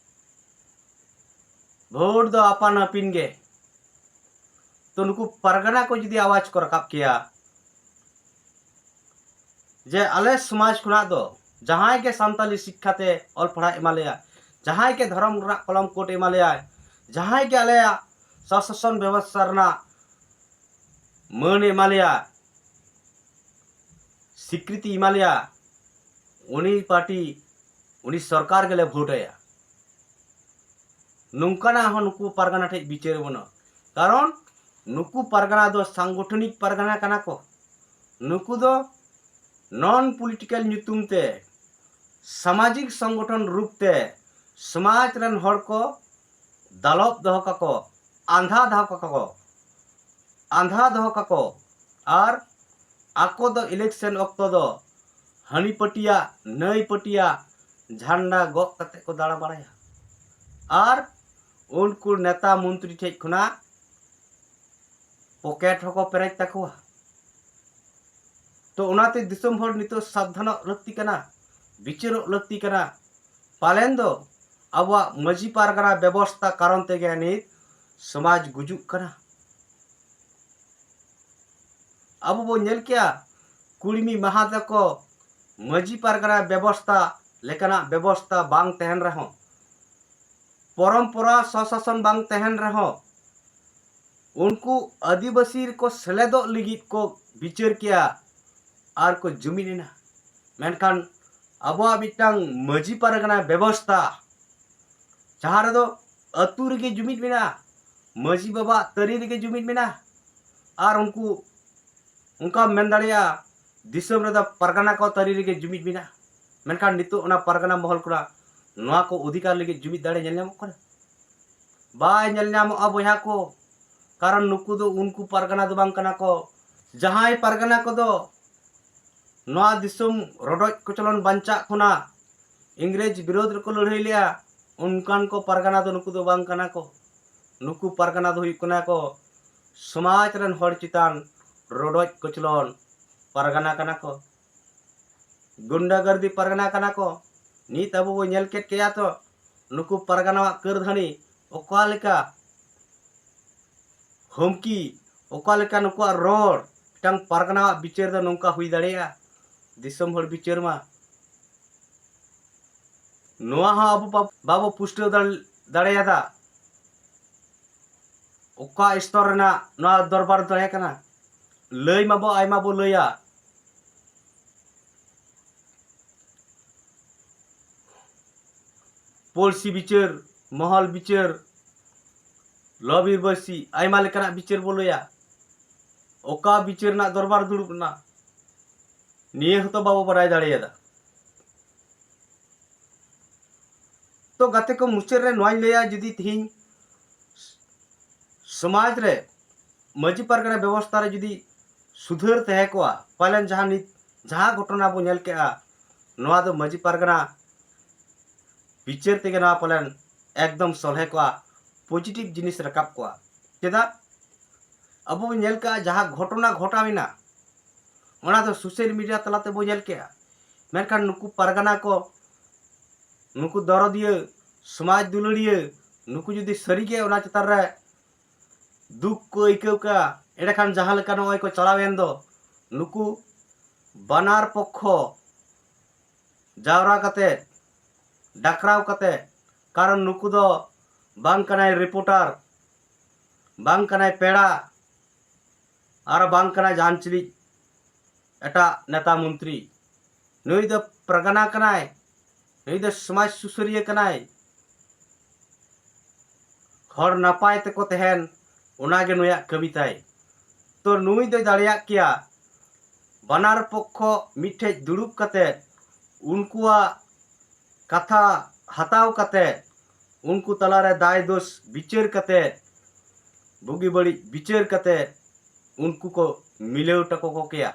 ᱵᱷᱳᱴ ᱫᱚ ᱟᱯᱟᱱ ᱟᱹᱯᱤᱱ ᱜᱮ᱾ ᱛᱚ ᱱᱩᱠᱩ ᱯᱟᱨᱜᱟᱱᱟ ᱠᱚ ᱡᱩᱫᱤ ᱟᱣᱟᱡᱽ ᱠᱚ ᱨᱟᱠᱟᱵ ᱠᱮᱭᱟ ᱡᱮ ᱟᱞᱮ ᱥᱚᱢᱟᱡᱽ ᱠᱷᱚᱱᱟᱜ ᱫᱚ ᱡᱟᱦᱟᱸᱭ ᱜᱮ ᱥᱟᱱᱛᱟᱞᱤ ᱥᱤᱠᱠᱷᱟ ᱛᱮ ᱚᱞ ᱯᱟᱲᱦᱟᱜ ᱮᱢᱟ ᱞᱮᱭᱟ, ᱡᱟᱦᱟᱸᱭ ᱜᱮ ᱫᱷᱚᱨᱚᱢ ᱨᱮᱱᱟᱜ ᱠᱚᱞᱚᱢ ᱠᱳᱰ ᱮᱢᱟ ᱞᱮᱭᱟᱭ, ᱡᱟᱦᱟᱸᱭ ᱜᱮ ᱟᱞᱮᱭᱟᱜ ᱥᱟᱥᱚᱱ ᱵᱮᱵᱚᱥᱛᱷᱟ ᱨᱮᱱᱟᱜ ᱢᱟᱹᱱ ᱮᱢᱟ ᱞᱮᱭᱟ, ᱥᱤᱠᱨᱤᱛᱤ ᱮᱢᱟ ᱞᱮᱭᱟ, ᱩᱱᱤ ᱯᱟᱨᱴᱤ, ᱩᱱᱤ ᱥᱚᱨᱠᱟᱨ ᱜᱮᱞᱮ ᱵᱷᱳᱴ ᱟᱭᱟ᱾ ᱱᱚᱝᱠᱟᱱᱟᱜ ᱦᱚᱸ ᱱᱩᱠᱩ ᱯᱟᱨᱜᱟᱱᱟ ᱴᱷᱮᱡ ᱵᱤᱪᱟᱹᱨ ᱵᱟᱹᱱᱩᱜᱼᱟ᱾ ᱠᱟᱨᱚᱱ ᱱᱩᱠᱩ ᱯᱟᱨᱜᱟᱱᱟ ᱫᱚ ᱥᱟᱝᱜᱚᱴᱷᱚᱱᱤᱠ ᱯᱟᱨᱜᱟᱱᱟ ᱠᱟᱱᱟ ᱠᱚ᱾ ᱱᱩᱠᱩ ᱫᱚ ᱱᱚᱱ ᱯᱚᱞᱤᱴᱤᱠᱟᱞ ᱧᱩᱛᱩᱢ ᱛᱮ ᱥᱟᱢᱟᱡᱤᱠ ᱥᱚᱝᱜᱚᱴᱷᱚᱱ ᱨᱩᱯ ᱛᱮ ᱥᱚᱢᱟᱡᱽ ᱨᱮᱱ ᱦᱚᱲ ᱠᱚ ᱫᱟᱞᱚᱵ ᱫᱚᱦᱚ ᱠᱟᱠᱚ, ᱟᱸᱫᱷᱟ ᱫᱚᱦᱚ ᱠᱟᱠᱚ, ᱟᱸᱫᱷᱟ ᱫᱚᱦᱚ ᱠᱟᱠᱚ᱾ ᱟᱨ ᱟᱠᱚ ᱫᱚ election ᱚᱠᱛᱚ ᱫᱚ ᱦᱟᱹᱱᱤ ᱯᱟᱹᱴᱤᱭᱟᱜ ᱱᱟᱹᱭ ᱯᱟᱹᱴᱤᱭᱟᱜ ᱡᱷᱟᱱᱰᱟ ᱜᱚᱜ ᱠᱟᱛᱮ ᱠᱚ ᱫᱟᱬᱟ ᱵᱟᱲᱟᱭᱟ᱾ ᱟᱨ ᱩᱱᱠᱩ ᱱᱮᱛᱟ ᱢᱚᱱᱛᱨᱤ ᱴᱷᱮᱡ ᱠᱷᱚᱱᱟᱜ ᱯᱚᱠᱮᱴ ᱦᱚᱸᱠᱚ ᱯᱮᱨᱮᱡ ᱛᱟᱠᱚᱣᱟ᱾ ᱛᱚ ᱚᱱᱟᱛᱮ ᱫᱤᱥᱚᱢ ᱦᱚᱲ ᱱᱤᱛᱚᱜ ᱥᱟᱵᱫᱷᱟᱱᱚᱜ ᱞᱟᱹᱠᱛᱤ ᱠᱟᱱᱟ, ᱵᱤᱪᱟᱹᱨᱚᱜ ᱞᱟᱹᱠᱛᱤ ᱠᱟᱱᱟ᱾ ᱯᱟᱞᱮᱱ ᱫᱚ ᱟᱵᱚᱣᱟᱜ ᱢᱟᱹᱡᱷᱤ ᱯᱟᱨᱜᱟᱱᱟ ᱵᱮᱵᱚᱥᱛᱟ ᱠᱟᱨᱚᱱ ᱛᱮᱜᱮ ᱱᱤᱛ ᱥᱚᱢᱟᱡᱽ ᱜᱩᱡᱩᱜ ᱠᱟᱱᱟ᱾ ᱟᱵᱚ ᱵᱚ ᱧᱮᱞ ᱠᱮᱜᱼᱟ, ᱠᱩᱲᱢᱤ ᱢᱟᱦᱟ ᱛᱟᱠᱚ ᱢᱟᱹᱡᱷᱤ ᱯᱟᱨᱜᱟᱱᱟ ᱵᱮᱵᱚᱥᱛᱟ ᱞᱮᱠᱟᱱᱟᱜ ᱵᱮᱵᱚᱥᱛᱟ ᱵᱟᱝ ᱛᱟᱦᱮᱱ ᱨᱮᱦᱚᱸ, ᱯᱚᱨᱚᱢᱯᱚᱨᱟ ᱥᱚᱥᱟᱥᱚᱱ ᱵᱟᱝ ᱛᱟᱦᱮᱱ ᱨᱮᱦᱚᱸ, ᱩᱱᱠᱩ ᱟᱹᱫᱤᱵᱟᱹᱥᱤ ᱨᱮᱠᱚ ᱥᱮᱞᱮᱫᱚᱜ ᱞᱟᱹᱜᱤᱫ ᱠᱚ ᱵᱤᱪᱟᱹᱨ ᱠᱮᱜᱼᱟ ᱟᱨ ᱠᱚ ᱡᱩᱢᱤᱫ ᱮᱱᱟ᱾ ᱢᱮᱱᱠᱷᱟᱱ ᱟᱵᱚᱣᱟᱜ ᱢᱤᱫᱴᱟᱝ ᱢᱟᱹᱡᱷᱤ ᱯᱟᱨᱜᱟᱱᱟ ᱵᱮᱵᱚᱥᱛᱟ, ᱡᱟᱦᱟᱸ ᱨᱮᱫᱚ ᱟᱹᱛᱩ ᱨᱮᱜᱮ ᱡᱩᱢᱤᱫ ᱢᱮᱱᱟᱜᱼᱟ, ᱢᱟᱹᱡᱷᱤ ᱵᱟᱵᱟ ᱛᱟᱹᱨᱤ ᱨᱮᱜᱮ ᱡᱩᱢᱤᱫ ᱢᱮᱱᱟᱜᱼᱟ, ᱟᱨ ᱩᱱᱠᱩ, ᱚᱱᱠᱟᱢ ᱢᱮᱱ ᱫᱟᱲᱮᱭᱟᱜᱼᱟ, ᱫᱤᱥᱚᱢ ᱨᱮᱫᱚ ᱯᱟᱨᱜᱟᱱᱟ ᱠᱚ ᱛᱟᱹᱨᱤ ᱨᱮᱜᱮ ᱡᱩᱢᱤᱫ ᱢᱮᱱᱟᱜᱼᱟ᱾ ᱢᱮᱱᱠᱷᱟᱱ ᱱᱤᱛᱚᱜ ᱚᱱᱟ ᱯᱟᱨᱜᱟᱱᱟ ᱢᱚᱦᱚᱞ ᱠᱷᱚᱱᱟᱜ ᱱᱚᱣᱟ ᱠᱚ ᱚᱫᱷᱤᱠᱟᱨ ᱞᱟᱹᱜᱤᱫ ᱡᱩᱢᱤᱫ ᱫᱟᱲᱮ ᱧᱮᱞ ᱧᱟᱢᱚᱜ ᱠᱟᱱᱟ? ᱵᱟᱭ ᱧᱮᱞ ᱧᱟᱢᱚᱜᱼᱟ ᱵᱚᱭᱦᱟ ᱠᱚ, ᱠᱟᱨᱚᱱ ᱱᱩᱠᱩ ᱫᱚ ᱩᱱᱠᱩ ᱯᱟᱨᱜᱟᱱᱟ ᱫᱚ ᱵᱟᱝ ᱠᱟᱱᱟ ᱠᱚ᱾ ᱡᱟᱦᱟᱸᱭ ᱯᱟᱨᱜᱟᱱᱟ ᱠᱚᱫᱚ ᱱᱚᱣᱟ ᱫᱤᱥᱚᱢ ᱨᱚᱰᱚᱡ ᱠᱚᱪᱞᱚᱱ ᱵᱟᱧᱪᱟᱜ ᱠᱷᱚᱱᱟᱜ ᱤᱝᱨᱮᱡᱽ ᱵᱤᱨᱳᱫᱷ ᱨᱮᱠᱚ ᱞᱟᱹᱲᱦᱟᱹᱭ ᱞᱮᱜᱼᱟ, ᱚᱱᱠᱟᱱ ᱠᱚ ᱯᱟᱨᱜᱟᱱᱟ ᱫᱚ ᱱᱩᱠᱩ ᱫᱚ ᱵᱟᱝ ᱠᱟᱱᱟ ᱠᱚ᱾ ᱱᱩᱠᱩ ᱯᱟᱨᱜᱟᱱᱟ ᱫᱚ ᱦᱩᱭᱩᱜ ᱠᱟᱱᱟ ᱠᱚ ᱥᱚᱢᱟᱡᱽ ᱨᱮᱱ ᱦᱚᱲ ᱪᱮᱛᱟᱱ ᱨᱚᱰᱚᱡ ᱠᱚᱪᱞᱚᱱ ᱯᱟᱨᱜᱟᱱᱟ ᱠᱟᱱᱟ ᱠᱚ, ᱜᱩᱱᱰᱟᱜᱟᱨᱫᱤ ᱯᱟᱨᱜᱟᱱᱟ ᱠᱟᱱᱟ ᱠᱚ᱾ ᱱᱤᱛ ᱟᱵᱚ ᱵᱚ ᱧᱮᱞ ᱠᱮᱫ ᱜᱮᱭᱟ ᱛᱚ, ᱱᱩᱠᱩ ᱯᱟᱨᱜᱟᱱᱟᱣᱟᱜ ᱠᱟᱹᱨᱫᱷᱟᱹᱱᱤ ᱚᱠᱟ ᱞᱮᱠᱟ ᱦᱩᱢᱠᱤ, ᱚᱠᱟ ᱞᱮᱠᱟ ᱱᱩᱠᱩᱣᱟᱜ ᱨᱚᱲ, ᱢᱤᱫᱴᱟᱝ ᱯᱟᱨᱜᱟᱱᱟᱣᱟᱜ ᱵᱤᱪᱟᱹᱨ ᱫᱚ ᱱᱚᱝᱠᱟ ᱦᱩᱭ ᱫᱟᱲᱮᱭᱟᱜᱼᱟ? ᱫᱤᱥᱚᱢ ᱦᱚᱲ ᱵᱤᱪᱟᱹᱨ ᱢᱟ᱾ ᱱᱚᱣᱟ ᱦᱚᱸ ᱟᱵᱚ ᱵᱟ-, ᱵᱟᱵᱚ ᱯᱩᱥᱴᱟᱹᱣ ᱫᱟᱲ-, ᱫᱟᱲᱮᱭᱟᱫᱟ᱾ ᱚᱠᱟ ᱥᱛᱚᱨ ᱨᱮᱱᱟᱜ ᱱᱚᱣᱟ ᱫᱚᱨᱵᱟᱨ ᱛᱟᱦᱮᱸ ᱠᱟᱱᱟ? ᱞᱟᱹᱭ ᱢᱟᱵᱚ ᱟᱭᱢᱟ ᱵᱚ ᱞᱟᱹᱭᱟ, ᱯᱚᱲᱥᱤ ᱵᱤᱪᱟᱹᱨ, ᱢᱚᱦᱚᱞ ᱵᱤᱪᱟᱹᱨ, ᱞᱚᱵᱤᱨ ᱵᱟᱹᱭᱥᱤ, ᱟᱭᱢᱟ ᱞᱮᱠᱟᱱᱟᱜ ᱵᱤᱪᱟᱹᱨ ᱵᱚ ᱞᱟᱹᱭᱟ᱾ ᱚᱠᱟ ᱵᱤᱪᱟᱹᱨ ᱨᱮᱱᱟᱜ ᱫᱚᱨᱵᱟᱨ ᱫᱩᱲᱩᱵ ᱮᱱᱟ, ᱱᱤᱭᱟᱹ ᱦᱚᱸᱛᱚ ᱵᱟᱵᱚ ᱵᱟᱰᱟᱭ ᱫᱟᱲᱮᱭᱟᱫᱟ᱾ ᱛᱚ ᱜᱟᱛᱮ ᱠᱚ, ᱢᱩᱪᱟᱹᱫ ᱨᱮ ᱱᱚᱣᱟᱧ ᱞᱟᱹᱭᱟ, ᱡᱩᱫᱤ ᱛᱤᱦᱤᱧ ᱥᱚᱢᱟᱡᱽ ᱨᱮ ᱢᱟᱹᱡᱷᱤ ᱯᱟᱨᱜᱟᱱᱟ ᱵᱮᱵᱚᱥᱛᱷᱟ ᱨᱮ ᱡᱩᱫᱤ ᱥᱩᱫᱷᱟᱹᱨ ᱛᱟᱦᱮᱸ ᱠᱚᱜᱼᱟ, ᱯᱟᱞᱮᱱ ᱡᱟᱦᱟᱸ ᱱᱤᱛ ᱡᱟᱦᱟᱸ ᱜᱷᱚᱴᱚᱱᱟ ᱵᱚ ᱧᱮᱞ ᱠᱮᱜᱼᱟ, ᱱᱚᱣᱟ ᱫᱚ ᱢᱟᱹᱡᱷᱤ ᱯᱟᱨᱜᱟᱱᱟ ᱵᱤᱪᱟᱹᱨ ᱛᱮᱜᱮ ᱱᱚᱣᱟ ᱯᱟᱞᱮᱱ ᱮᱠᱫᱚᱢ ᱥᱚᱞᱦᱮ ᱠᱚᱜᱼᱟ, ᱯᱚᱡᱤᱴᱤᱵᱷ ᱡᱤᱱᱤᱥ ᱨᱟᱠᱟᱵ ᱠᱚᱜᱼᱟ᱾ ᱪᱮᱫᱟᱜ? ᱟᱵᱚ ᱵᱚᱱ ᱧᱮᱞ ᱠᱟᱜᱼᱟ, ᱡᱟᱦᱟᱸ ᱜᱷᱚᱴᱚᱱᱟ ᱜᱷᱚᱴᱟᱣ ᱮᱱᱟ, ᱚᱱᱟ ᱫᱚ ᱥᱳᱥᱟᱞ ᱢᱤᱰᱤᱭᱟ ᱛᱟᱞᱟ ᱛᱮᱵᱚ ᱧᱮᱞ ᱠᱮᱜᱼᱟ᱾ ᱢᱮᱱᱠᱷᱟᱱ ᱱᱩᱠᱩ ᱯᱟᱨᱜᱟᱱᱟ ᱠᱚ, ᱱᱩᱠᱩ ᱫᱚᱨᱚᱫᱤᱭᱟᱹ, ᱥᱚᱢᱟᱡᱽ ᱫᱩᱞᱟᱹᱲᱤᱭᱟᱹ, ᱱᱩᱠᱩ ᱡᱩᱫᱤ ᱥᱟᱹᱨᱤᱜᱮ ᱚᱱᱟ ᱪᱮᱛᱟᱱ ᱨᱮ ᱫᱩᱠ ᱠᱚ ᱟᱹᱭᱠᱟᱹᱣ ᱠᱟᱜᱼᱟ, ᱮᱸᱰᱮᱠᱷᱟᱱ ᱡᱟᱦᱟᱸ ᱞᱮᱠᱟ ᱱᱚᱜᱼᱚᱭ ᱠᱚ ᱪᱟᱞᱟᱣᱮᱱ ᱫᱚ, ᱱᱩᱠᱩ ᱵᱟᱱᱟᱨ ᱯᱚᱠᱠᱷᱚ ᱡᱟᱣᱨᱟ ᱠᱟᱛᱮ, ᱰᱟᱠᱨᱟᱣ ᱠᱟᱛᱮ, ᱠᱟᱨᱚᱱ ᱱᱩᱠᱩ ᱫᱚ ᱵᱟᱝ ᱠᱟᱱᱟᱭ ᱨᱤᱯᱳᱨᱴᱟᱨ, ᱵᱟᱝ ᱠᱟᱱᱟᱭ ᱯᱮᱲᱟ, ᱟᱨ ᱵᱟᱝ ᱠᱟᱱᱟᱭ ᱡᱟᱦᱟᱱ ᱪᱤᱞᱤ ᱮᱴᱟᱜ ᱱᱮᱛᱟ ᱢᱚᱱᱛᱨᱤ᱾ ᱱᱩᱭ ᱫᱚ ᱯᱨᱟᱜᱟᱱᱟ ᱠᱟᱱᱟᱭ, ᱱᱩᱭ ᱫᱚ ᱥᱚᱢᱟᱡᱽ ᱥᱩᱥᱟᱹᱨᱤᱭᱟᱹ ᱠᱟᱱᱟᱭ᱾ ᱦᱚᱲ ᱱᱟᱯᱟᱭ ᱛᱮᱠᱚ ᱛᱟᱦᱮᱱ, ᱚᱱᱟᱜᱮ ᱱᱩᱭᱟᱜ ᱠᱟᱹᱢᱤ ᱛᱟᱭ᱾ ᱛᱚ ᱱᱩᱭ ᱫᱚᱭ ᱫᱟᱲᱮᱭᱟᱜ ᱠᱮᱭᱟ ᱵᱟᱱᱟᱨ ᱯᱚᱠᱠᱷᱚ ᱢᱤᱫᱴᱷᱮᱡ ᱫᱩᱲᱩᱵ ᱠᱟᱛᱮ ᱩᱱᱠᱩᱣᱟᱜ ᱠᱟᱛᱷᱟ ᱦᱟᱛᱟᱣ ᱠᱟᱛᱮ, ᱩᱱᱠᱩ ᱛᱟᱞᱟᱨᱮ ᱫᱟᱭ ᱫᱳᱥ ᱵᱤᱪᱟᱹᱨ ᱠᱟᱛᱮ, ᱵᱩᱜᱤ ᱵᱟᱹᱲᱤᱡ ᱵᱤᱪᱟᱹᱨ ᱠᱟᱛᱮ ᱩᱱᱠᱩ ᱠᱚ ᱢᱤᱞᱟᱹᱣ ᱴᱟᱠᱚ ᱠᱚ ᱠᱮᱭᱟ,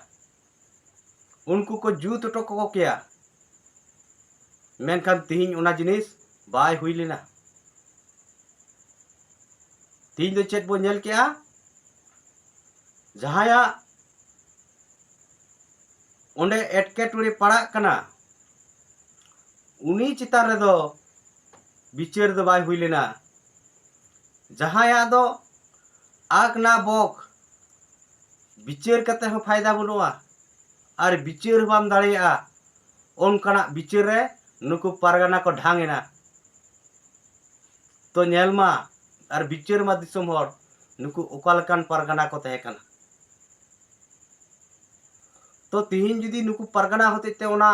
ᱩᱱᱠᱩ ᱠᱚ ᱡᱩᱛ ᱦᱚᱴᱚ ᱠᱚ ᱠᱮᱭᱟ᱾ ᱢᱮᱱᱠᱷᱟᱱ ᱛᱤᱦᱤᱧ ᱚᱱᱟ ᱡᱤᱱᱤᱥ ᱵᱟᱭ ᱦᱩᱭ ᱞᱮᱱᱟ᱾ ᱛᱤᱦᱤᱧ ᱫᱚ ᱪᱮᱫ ᱵᱚᱱ ᱧᱮᱞ ᱠᱮᱜᱼᱟ? ᱡᱟᱦᱟᱸᱭᱟᱜ ᱚᱸᱰᱮ ᱮᱴᱠᱮᱴᱚᱬᱮ ᱯᱟᱲᱟᱜ ᱠᱟᱱᱟ, ᱩᱱᱤ ᱪᱮᱛᱟᱱ ᱨᱮᱫᱚ ᱵᱤᱪᱟᱹᱨ ᱫᱚ ᱵᱟᱭ ᱦᱩᱭ ᱞᱮᱱᱟ᱾ ᱡᱟᱦᱟᱸᱭᱟᱜ ᱫᱚ ᱟᱠ ᱱᱟ ᱵᱚᱠ ᱵᱤᱪᱟᱹᱨ ᱠᱟᱛᱮ ᱦᱚᱸ ᱯᱷᱟᱭᱫᱟ ᱵᱟᱹᱱᱩᱜᱼᱟ, ᱟᱨ ᱵᱤᱪᱟᱹᱨ ᱦᱚᱸ ᱵᱟᱢ ᱫᱟᱲᱮᱭᱟᱜᱼᱟ, ᱚᱱᱠᱟᱱᱟᱜ ᱵᱤᱪᱟᱹᱨ ᱨᱮ ᱱᱩᱠᱩ ᱯᱟᱨᱜᱟᱱᱟ ᱠᱚ ᱰᱷᱟᱝ ᱮᱱᱟ᱾ ᱛᱚ ᱧᱮᱞ ᱢᱟ ᱟᱨ ᱵᱤᱪᱟᱹᱨ ᱢᱟ ᱫᱤᱥᱚᱢ ᱦᱚᱲ, ᱱᱩᱠᱩ ᱚᱠᱟ ᱞᱮᱠᱟᱱ ᱯᱟᱨᱜᱟᱱᱟ ᱠᱚ ᱛᱟᱦᱮᱸ ᱠᱟᱱᱟ᱾ ᱛᱚ ᱛᱤᱦᱤᱧ ᱡᱩᱫᱤ ᱱᱩᱠᱩ ᱯᱟᱨᱜᱟᱱᱟ ᱦᱚᱛᱮᱡ ᱛᱮ ᱚᱱᱟ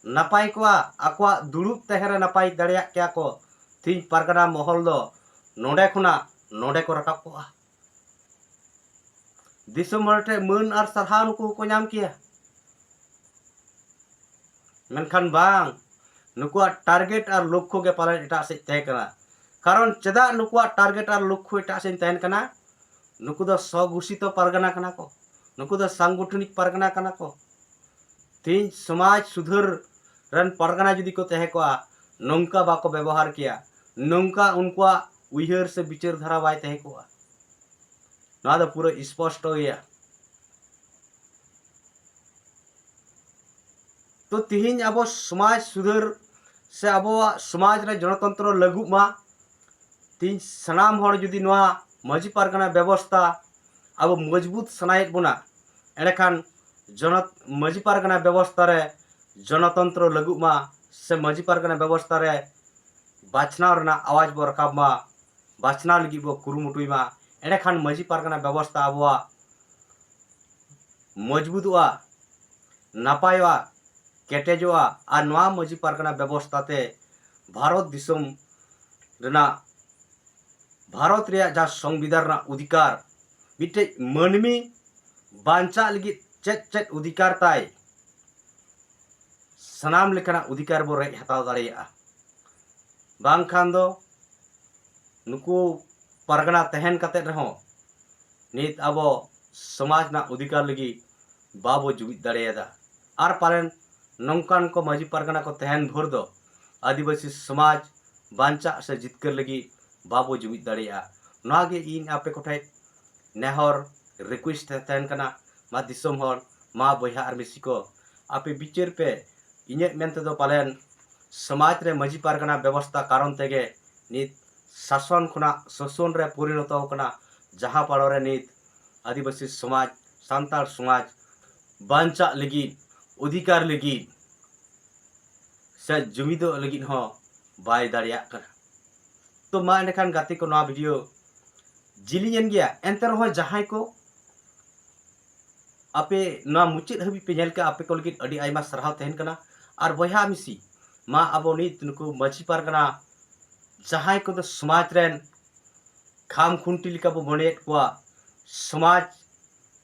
ᱱᱟᱯᱟᱭ ᱠᱚᱜᱼᱟ, ᱟᱠᱚᱣᱟᱜ ᱫᱩᱲᱩᱵ ᱛᱟᱦᱮᱸ ᱨᱮ ᱱᱟᱯᱟᱭ ᱫᱟᱲᱮᱭᱟᱜ ᱠᱮᱭᱟ ᱠᱚ, ᱛᱤᱦᱤᱧ ᱯᱟᱨᱜᱟᱱᱟ ᱢᱚᱦᱚᱞ ᱫᱚ ᱱᱚᱰᱮ ᱠᱷᱚᱱᱟᱜ ᱱᱚᱰᱮ ᱠᱚ ᱨᱟᱠᱟᱵ ᱠᱚᱜᱼᱟ᱾ ᱫᱤᱥᱚᱢ ᱦᱚᱲ ᱴᱷᱮᱱ ᱢᱟᱹᱱ ᱟᱨ ᱥᱟᱨᱦᱟᱣ ᱱᱩᱠᱩ ᱦᱚᱸᱠᱚ ᱧᱟᱢ ᱠᱮᱭᱟ᱾ ᱢᱮᱱᱠᱷᱟᱱ ᱵᱟᱝ, ᱱᱩᱠᱩᱣᱟᱜ ᱴᱟᱨᱜᱮᱴ ᱟᱨ ᱞᱚᱠᱠᱷᱚ ᱜᱮ ᱯᱟᱞᱮᱱ ᱮᱴᱟᱜ ᱥᱮᱫ ᱛᱟᱦᱮᱸ ᱠᱟᱱᱟ᱾ ᱠᱟᱨᱚᱱ ᱪᱮᱫᱟᱜ ᱱᱩᱠᱩᱣᱟᱜ ᱴᱟᱨᱜᱮᱴ ᱟᱨ ᱞᱚᱠᱠᱷᱚ ᱮᱴᱟᱜ ᱥᱮᱫ ᱛᱟᱦᱮᱱ ᱠᱟᱱᱟ? ᱱᱩᱠᱩ ᱫᱚ ᱥᱚᱜᱷᱳᱥᱤᱛᱚ ᱯᱟᱨᱜᱟᱱᱟ ᱠᱟᱱᱟ ᱠᱚ, ᱱᱩᱠᱩ ᱫᱚ ᱥᱟᱝᱜᱚᱴᱷᱚᱱᱤᱠ ᱯᱟᱨᱜᱟᱱᱟ ᱠᱟᱱᱟ ᱠᱚ᱾ ᱛᱮᱦᱮᱧ ᱥᱚᱢᱟᱡᱽ ᱥᱩᱫᱷᱟᱹᱨ ᱨᱮᱱ ᱯᱟᱨᱜᱟᱱᱟ ᱡᱩᱫᱤ ᱠᱚ ᱛᱟᱦᱮᱸ ᱠᱚᱜᱼᱟ, ᱱᱚᱝᱠᱟ ᱵᱟᱠᱚ ᱵᱮᱵᱚᱦᱟᱨ ᱠᱮᱭᱟ, ᱱᱚᱝᱠᱟ ᱩᱱᱠᱩᱣᱟᱜ ᱩᱭᱦᱟᱹᱨ ᱥᱮ ᱵᱤᱪᱟᱹᱨ ᱫᱷᱟᱨᱟ ᱵᱟᱭ ᱛᱟᱦᱮᱸ ᱠᱚᱜᱼᱟ᱾ ᱱᱚᱣᱟ ᱫᱚ ᱯᱩᱨᱟᱹ ᱥᱯᱚᱥᱴᱚ ᱜᱮᱭᱟ᱾ ᱛᱚ ᱛᱤᱦᱤᱧ ᱟᱵᱚ ᱥᱚᱢᱟᱡᱽ ᱥᱩᱫᱷᱟᱹᱨ ᱥᱮ ᱟᱵᱚᱣᱟᱜ ᱥᱚᱢᱟᱡᱽ ᱨᱮ ᱜᱚᱱᱚᱛᱚᱱᱛᱨᱚ ᱞᱟᱹᱜᱩᱜ ᱢᱟ, ᱛᱤᱦᱤᱧ ᱥᱟᱱᱟᱢ ᱦᱚᱲ ᱡᱩᱫᱤ ᱱᱚᱣᱟ ᱢᱟᱹᱡᱷᱤ ᱯᱟᱨᱜᱟᱱᱟ ᱵᱮᱵᱚᱥᱛᱟ ᱟᱵᱚ ᱢᱚᱡᱽᱵᱩᱛ ᱥᱟᱱᱟᱭᱮᱫ ᱵᱚᱱᱟ, ᱮᱸᱰᱮᱠᱷᱟᱱ ᱡᱚᱱᱚᱛ ᱢᱟᱹᱡᱷᱤ ᱯᱟᱨᱜᱟᱱᱟ ᱵᱮᱵᱚᱥᱛᱟ ᱨᱮ ᱜᱚᱱᱚᱛᱚᱱᱛᱨᱚ ᱞᱟᱹᱜᱩᱜ ᱢᱟ ᱥᱮ ᱢᱟᱹᱡᱷᱤ ᱯᱟᱨᱜᱟᱱᱟ ᱵᱮᱵᱚᱥᱛᱟ ᱨᱮ ᱵᱟᱪᱷᱱᱟᱣ ᱨᱮᱱᱟᱜ ᱟᱣᱟᱡᱽ ᱵᱚ ᱨᱟᱠᱟᱵ ᱢᱟ, ᱵᱟᱪᱷᱱᱟᱣ ᱞᱟᱹᱜᱤᱫ ᱵᱚ ᱠᱩᱨᱩᱢᱩᱴᱩᱭ ᱢᱟ᱾ ᱮᱸᱰᱮᱠᱷᱟᱱ ᱢᱟᱹᱡᱷᱤ ᱯᱟᱨᱜᱟᱱᱟ ᱵᱮᱵᱚᱥᱛᱟ ᱟᱵᱚᱣᱟᱜ ᱢᱚᱡᱽᱵᱩᱛᱚᱜᱼᱟ, ᱱᱟᱯᱟᱭᱚᱜᱼᱟ, ᱠᱮᱴᱮᱡᱚᱜᱼᱟ᱾ ᱟᱨ ᱱᱚᱣᱟ ᱢᱟᱹᱡᱷᱤ ᱯᱟᱨᱜᱟᱱᱟ ᱵᱮᱵᱚᱥᱛᱟ ᱛᱮ ᱵᱷᱟᱨᱚᱛ ᱫᱤᱥᱚᱢ ᱨᱮᱱᱟᱜ, ᱵᱷᱟᱨᱚᱛ ᱨᱮᱭᱟᱜ ᱡᱟᱦᱟᱸ ᱥᱚᱝᱵᱤᱫᱷᱟᱱ ᱨᱮᱱᱟᱜ ᱚᱫᱷᱤᱠᱟᱨ, ᱢᱤᱫᱴᱮᱡ ᱢᱟᱹᱱᱢᱤ ᱵᱟᱧᱪᱟᱜ ᱞᱟᱹᱜᱤᱫ ᱪᱮᱫ ᱪᱮᱫ ᱚᱫᱷᱤᱠᱟᱨ ᱛᱟᱭ, ᱥᱟᱱᱟᱢ ᱞᱮᱠᱟᱱᱟᱜ ᱚᱫᱷᱤᱠᱟᱨ ᱵᱚ ᱨᱮᱡ ᱦᱟᱛᱟᱣ ᱫᱟᱲᱮᱭᱟᱜᱼᱟ᱾ ᱵᱟᱝᱠᱷᱟᱱ ᱫᱚ ᱱᱩᱠᱩ ᱯᱟᱨᱜᱟᱱᱟ ᱛᱟᱦᱮᱱ ᱠᱟᱛᱮ ᱨᱮᱦᱚᱸ ᱱᱤᱛ ᱟᱵᱚ ᱥᱚᱢᱟᱡᱽ ᱨᱮᱱᱟᱜ ᱚᱫᱷᱤᱠᱟᱨ ᱞᱟᱹᱜᱤᱫ ᱵᱟᱵᱚ ᱡᱩᱢᱤᱫ ᱫᱟᱲᱮᱭᱟᱫᱟ᱾ ᱟᱨ ᱯᱟᱞᱮᱱ ᱱᱚᱝᱠᱟᱱ ᱠᱚ ᱢᱟᱹᱡᱷᱤ ᱯᱟᱨᱜᱟᱱᱟ ᱠᱚ ᱛᱟᱦᱮᱱ ᱵᱷᱳᱨ ᱫᱚ ᱟᱹᱫᱤᱵᱟᱹᱥᱤ ᱥᱚᱢᱟᱡᱽ ᱵᱟᱧᱪᱟᱜ ᱥᱮ ᱡᱤᱛᱠᱟᱹᱨ ᱞᱟᱹᱜᱤᱫ ᱵᱟᱵᱚ ᱡᱩᱢᱤᱫ ᱫᱟᱲᱮᱭᱟᱜᱼᱟ᱾ ᱱᱚᱣᱟ ᱜᱮ ᱤᱧ ᱟᱯᱮ ᱠᱚᱴᱷᱮᱱ ᱱᱮᱦᱚᱨ, ᱨᱤᱠᱩᱭᱮᱥᱴ ᱛᱟᱦᱮᱱ ᱠᱟᱱᱟ᱾ ᱢᱟ ᱫᱤᱥᱚᱢ ᱦᱚᱲ, ᱢᱟ ᱵᱚᱭᱦᱟ ᱟᱨ ᱢᱤᱥᱤ ᱠᱚ, ᱟᱯᱮ ᱵᱤᱪᱟᱹᱨ ᱯᱮ᱾ ᱤᱧᱟᱹᱜ ᱢᱮᱱ ᱛᱮᱫᱚ ᱯᱟᱞᱮᱱ ᱥᱚᱢᱟᱡᱽ ᱨᱮ ᱢᱟᱹᱡᱷᱤ ᱯᱟᱨᱜᱟᱱᱟ ᱵᱮᱵᱚᱥᱛᱟ ᱠᱟᱨᱚᱱ ᱛᱮᱜᱮ ᱱᱤᱛ ᱥᱟᱥᱚᱱ ᱠᱷᱚᱱᱟᱜ ᱥᱳᱥᱚᱱ ᱨᱮ ᱯᱚᱨᱤᱱᱚᱛᱚ ᱟᱠᱟᱱᱟ, ᱡᱟᱦᱟᱸ ᱯᱟᱲᱚ ᱨᱮ ᱱᱤᱛ ᱟᱹᱫᱤᱵᱟᱹᱥᱤ ᱥᱚᱢᱟᱡᱽ, ᱥᱟᱱᱛᱟᱲ ᱥᱚᱢᱟᱡᱽ ᱵᱟᱧᱪᱟᱜ ᱞᱟᱹᱜᱤᱫ, ᱚᱫᱷᱤᱠᱟᱨ ᱞᱟᱹᱜᱤᱫ ᱥᱮ ᱡᱩᱢᱤᱫᱚᱜ ᱞᱟᱹᱜᱤᱫ ᱦᱚᱸ ᱵᱟᱭ ᱫᱟᱲᱮᱭᱟᱜ ᱠᱟᱱᱟ᱾ ᱛᱚ ᱢᱟ ᱮᱸᱰᱮᱠᱷᱟᱱ ᱜᱟᱛᱮ ᱠᱚ, ᱱᱚᱣᱟ ᱵᱷᱤᱰᱤᱭᱳ ᱡᱤᱞᱤᱧ ᱮᱱ ᱜᱮᱭᱟ, ᱮᱱᱛᱮ ᱨᱮᱦᱚᱸ ᱡᱟᱦᱟᱸᱭ ᱠᱚ ᱟᱯᱮ ᱱᱚᱣᱟ ᱢᱩᱪᱟᱹᱫ ᱦᱟᱹᱵᱤᱡ ᱯᱮ ᱧᱮᱞ ᱠᱮᱜᱼᱟ, ᱟᱯᱮ ᱠᱚ ᱞᱟᱹᱜᱤᱫ ᱟᱹᱰᱤ ᱟᱭᱢᱟ ᱥᱟᱨᱦᱟᱣ ᱛᱟᱦᱮᱱ ᱠᱟᱱᱟ᱾ ᱟᱨ ᱵᱚᱭᱦᱟ ᱢᱤᱥᱤ, ᱢᱟ ᱟᱵᱚ ᱱᱤᱛ ᱱᱩᱠᱩ ᱢᱟᱹᱡᱷᱤ ᱯᱟᱨᱜᱟᱱᱟ ᱡᱟᱦᱟᱸᱭ ᱠᱚᱫᱚ ᱥᱚᱢᱟᱡᱽ ᱨᱮᱱ ᱠᱷᱟᱢ ᱠᱷᱩᱱᱴᱤ ᱞᱮᱠᱟ ᱵᱚ ᱢᱚᱱᱮᱭᱮᱫ ᱠᱚᱣᱟ, ᱥᱚᱢᱟᱡᱽ,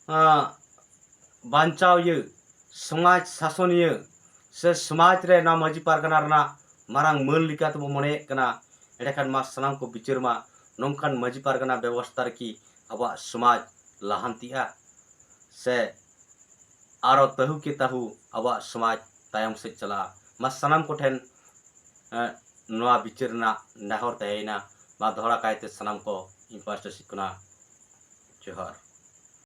ᱟᱸ, ᱵᱟᱧᱪᱟᱣᱤᱭᱟᱹ, ᱥᱚᱢᱟᱡᱽ ᱥᱟᱥᱚᱱᱤᱭᱟᱹ ᱥᱮ ᱥᱚᱢᱟᱡᱽ ᱨᱮ ᱱᱚᱣᱟ ᱢᱟᱹᱡᱷᱤ ᱯᱟᱨᱜᱟᱱᱟ ᱨᱮᱱᱟᱜ ᱢᱟᱨᱟᱝ ᱢᱟᱹᱱ ᱞᱮᱠᱟ ᱛᱮᱵᱚ ᱢᱚᱱᱮᱭᱮᱫ ᱠᱟᱱᱟ, ᱮᱸᱰᱮᱠᱷᱟᱱ ᱢᱟ ᱥᱟᱱᱟᱢ ᱠᱚ ᱵᱤᱪᱟᱹᱨ ᱢᱟ ᱱᱚᱝᱠᱟᱱ ᱢᱟᱹᱡᱷᱤ ᱯᱟᱨᱜᱟᱱᱟ ᱵᱮᱵᱚᱥᱛᱷᱟ ᱨᱮᱠᱤ ᱟᱵᱚᱣᱟᱜ ᱥᱚᱢᱟᱡᱽ ᱞᱟᱦᱟᱱᱛᱤᱜᱼᱟ ᱥᱮ ᱟᱨᱚ ᱛᱟᱹᱦᱩ ᱠᱮ ᱛᱟᱹᱦᱩ ᱟᱵᱚᱣᱟᱜ ᱥᱚᱢᱟᱡᱽ ᱛᱟᱭᱚᱢ ᱥᱮᱫ ᱪᱟᱞᱟᱜᱼᱟ᱾ ᱢᱟ ᱥᱟᱱᱟᱢ ᱠᱚᱴᱷᱮᱱ ᱮᱸ, ᱱᱚᱣᱟ ᱵᱤᱪᱟᱹᱨ ᱨᱮᱱᱟᱜ ᱱᱮᱦᱚᱨ ᱛᱟᱦᱮᱸᱭᱮᱱᱟ᱾ ᱢᱟ ᱫᱚᱦᱲᱟ ᱠᱟᱭᱛᱮ ᱥᱟᱱᱟᱢ ᱠᱚ ᱤᱧ ᱯᱟᱦᱴᱟ ᱥᱮᱫ ᱠᱷᱚᱱᱟᱜ ᱡᱚᱦᱟᱨ᱾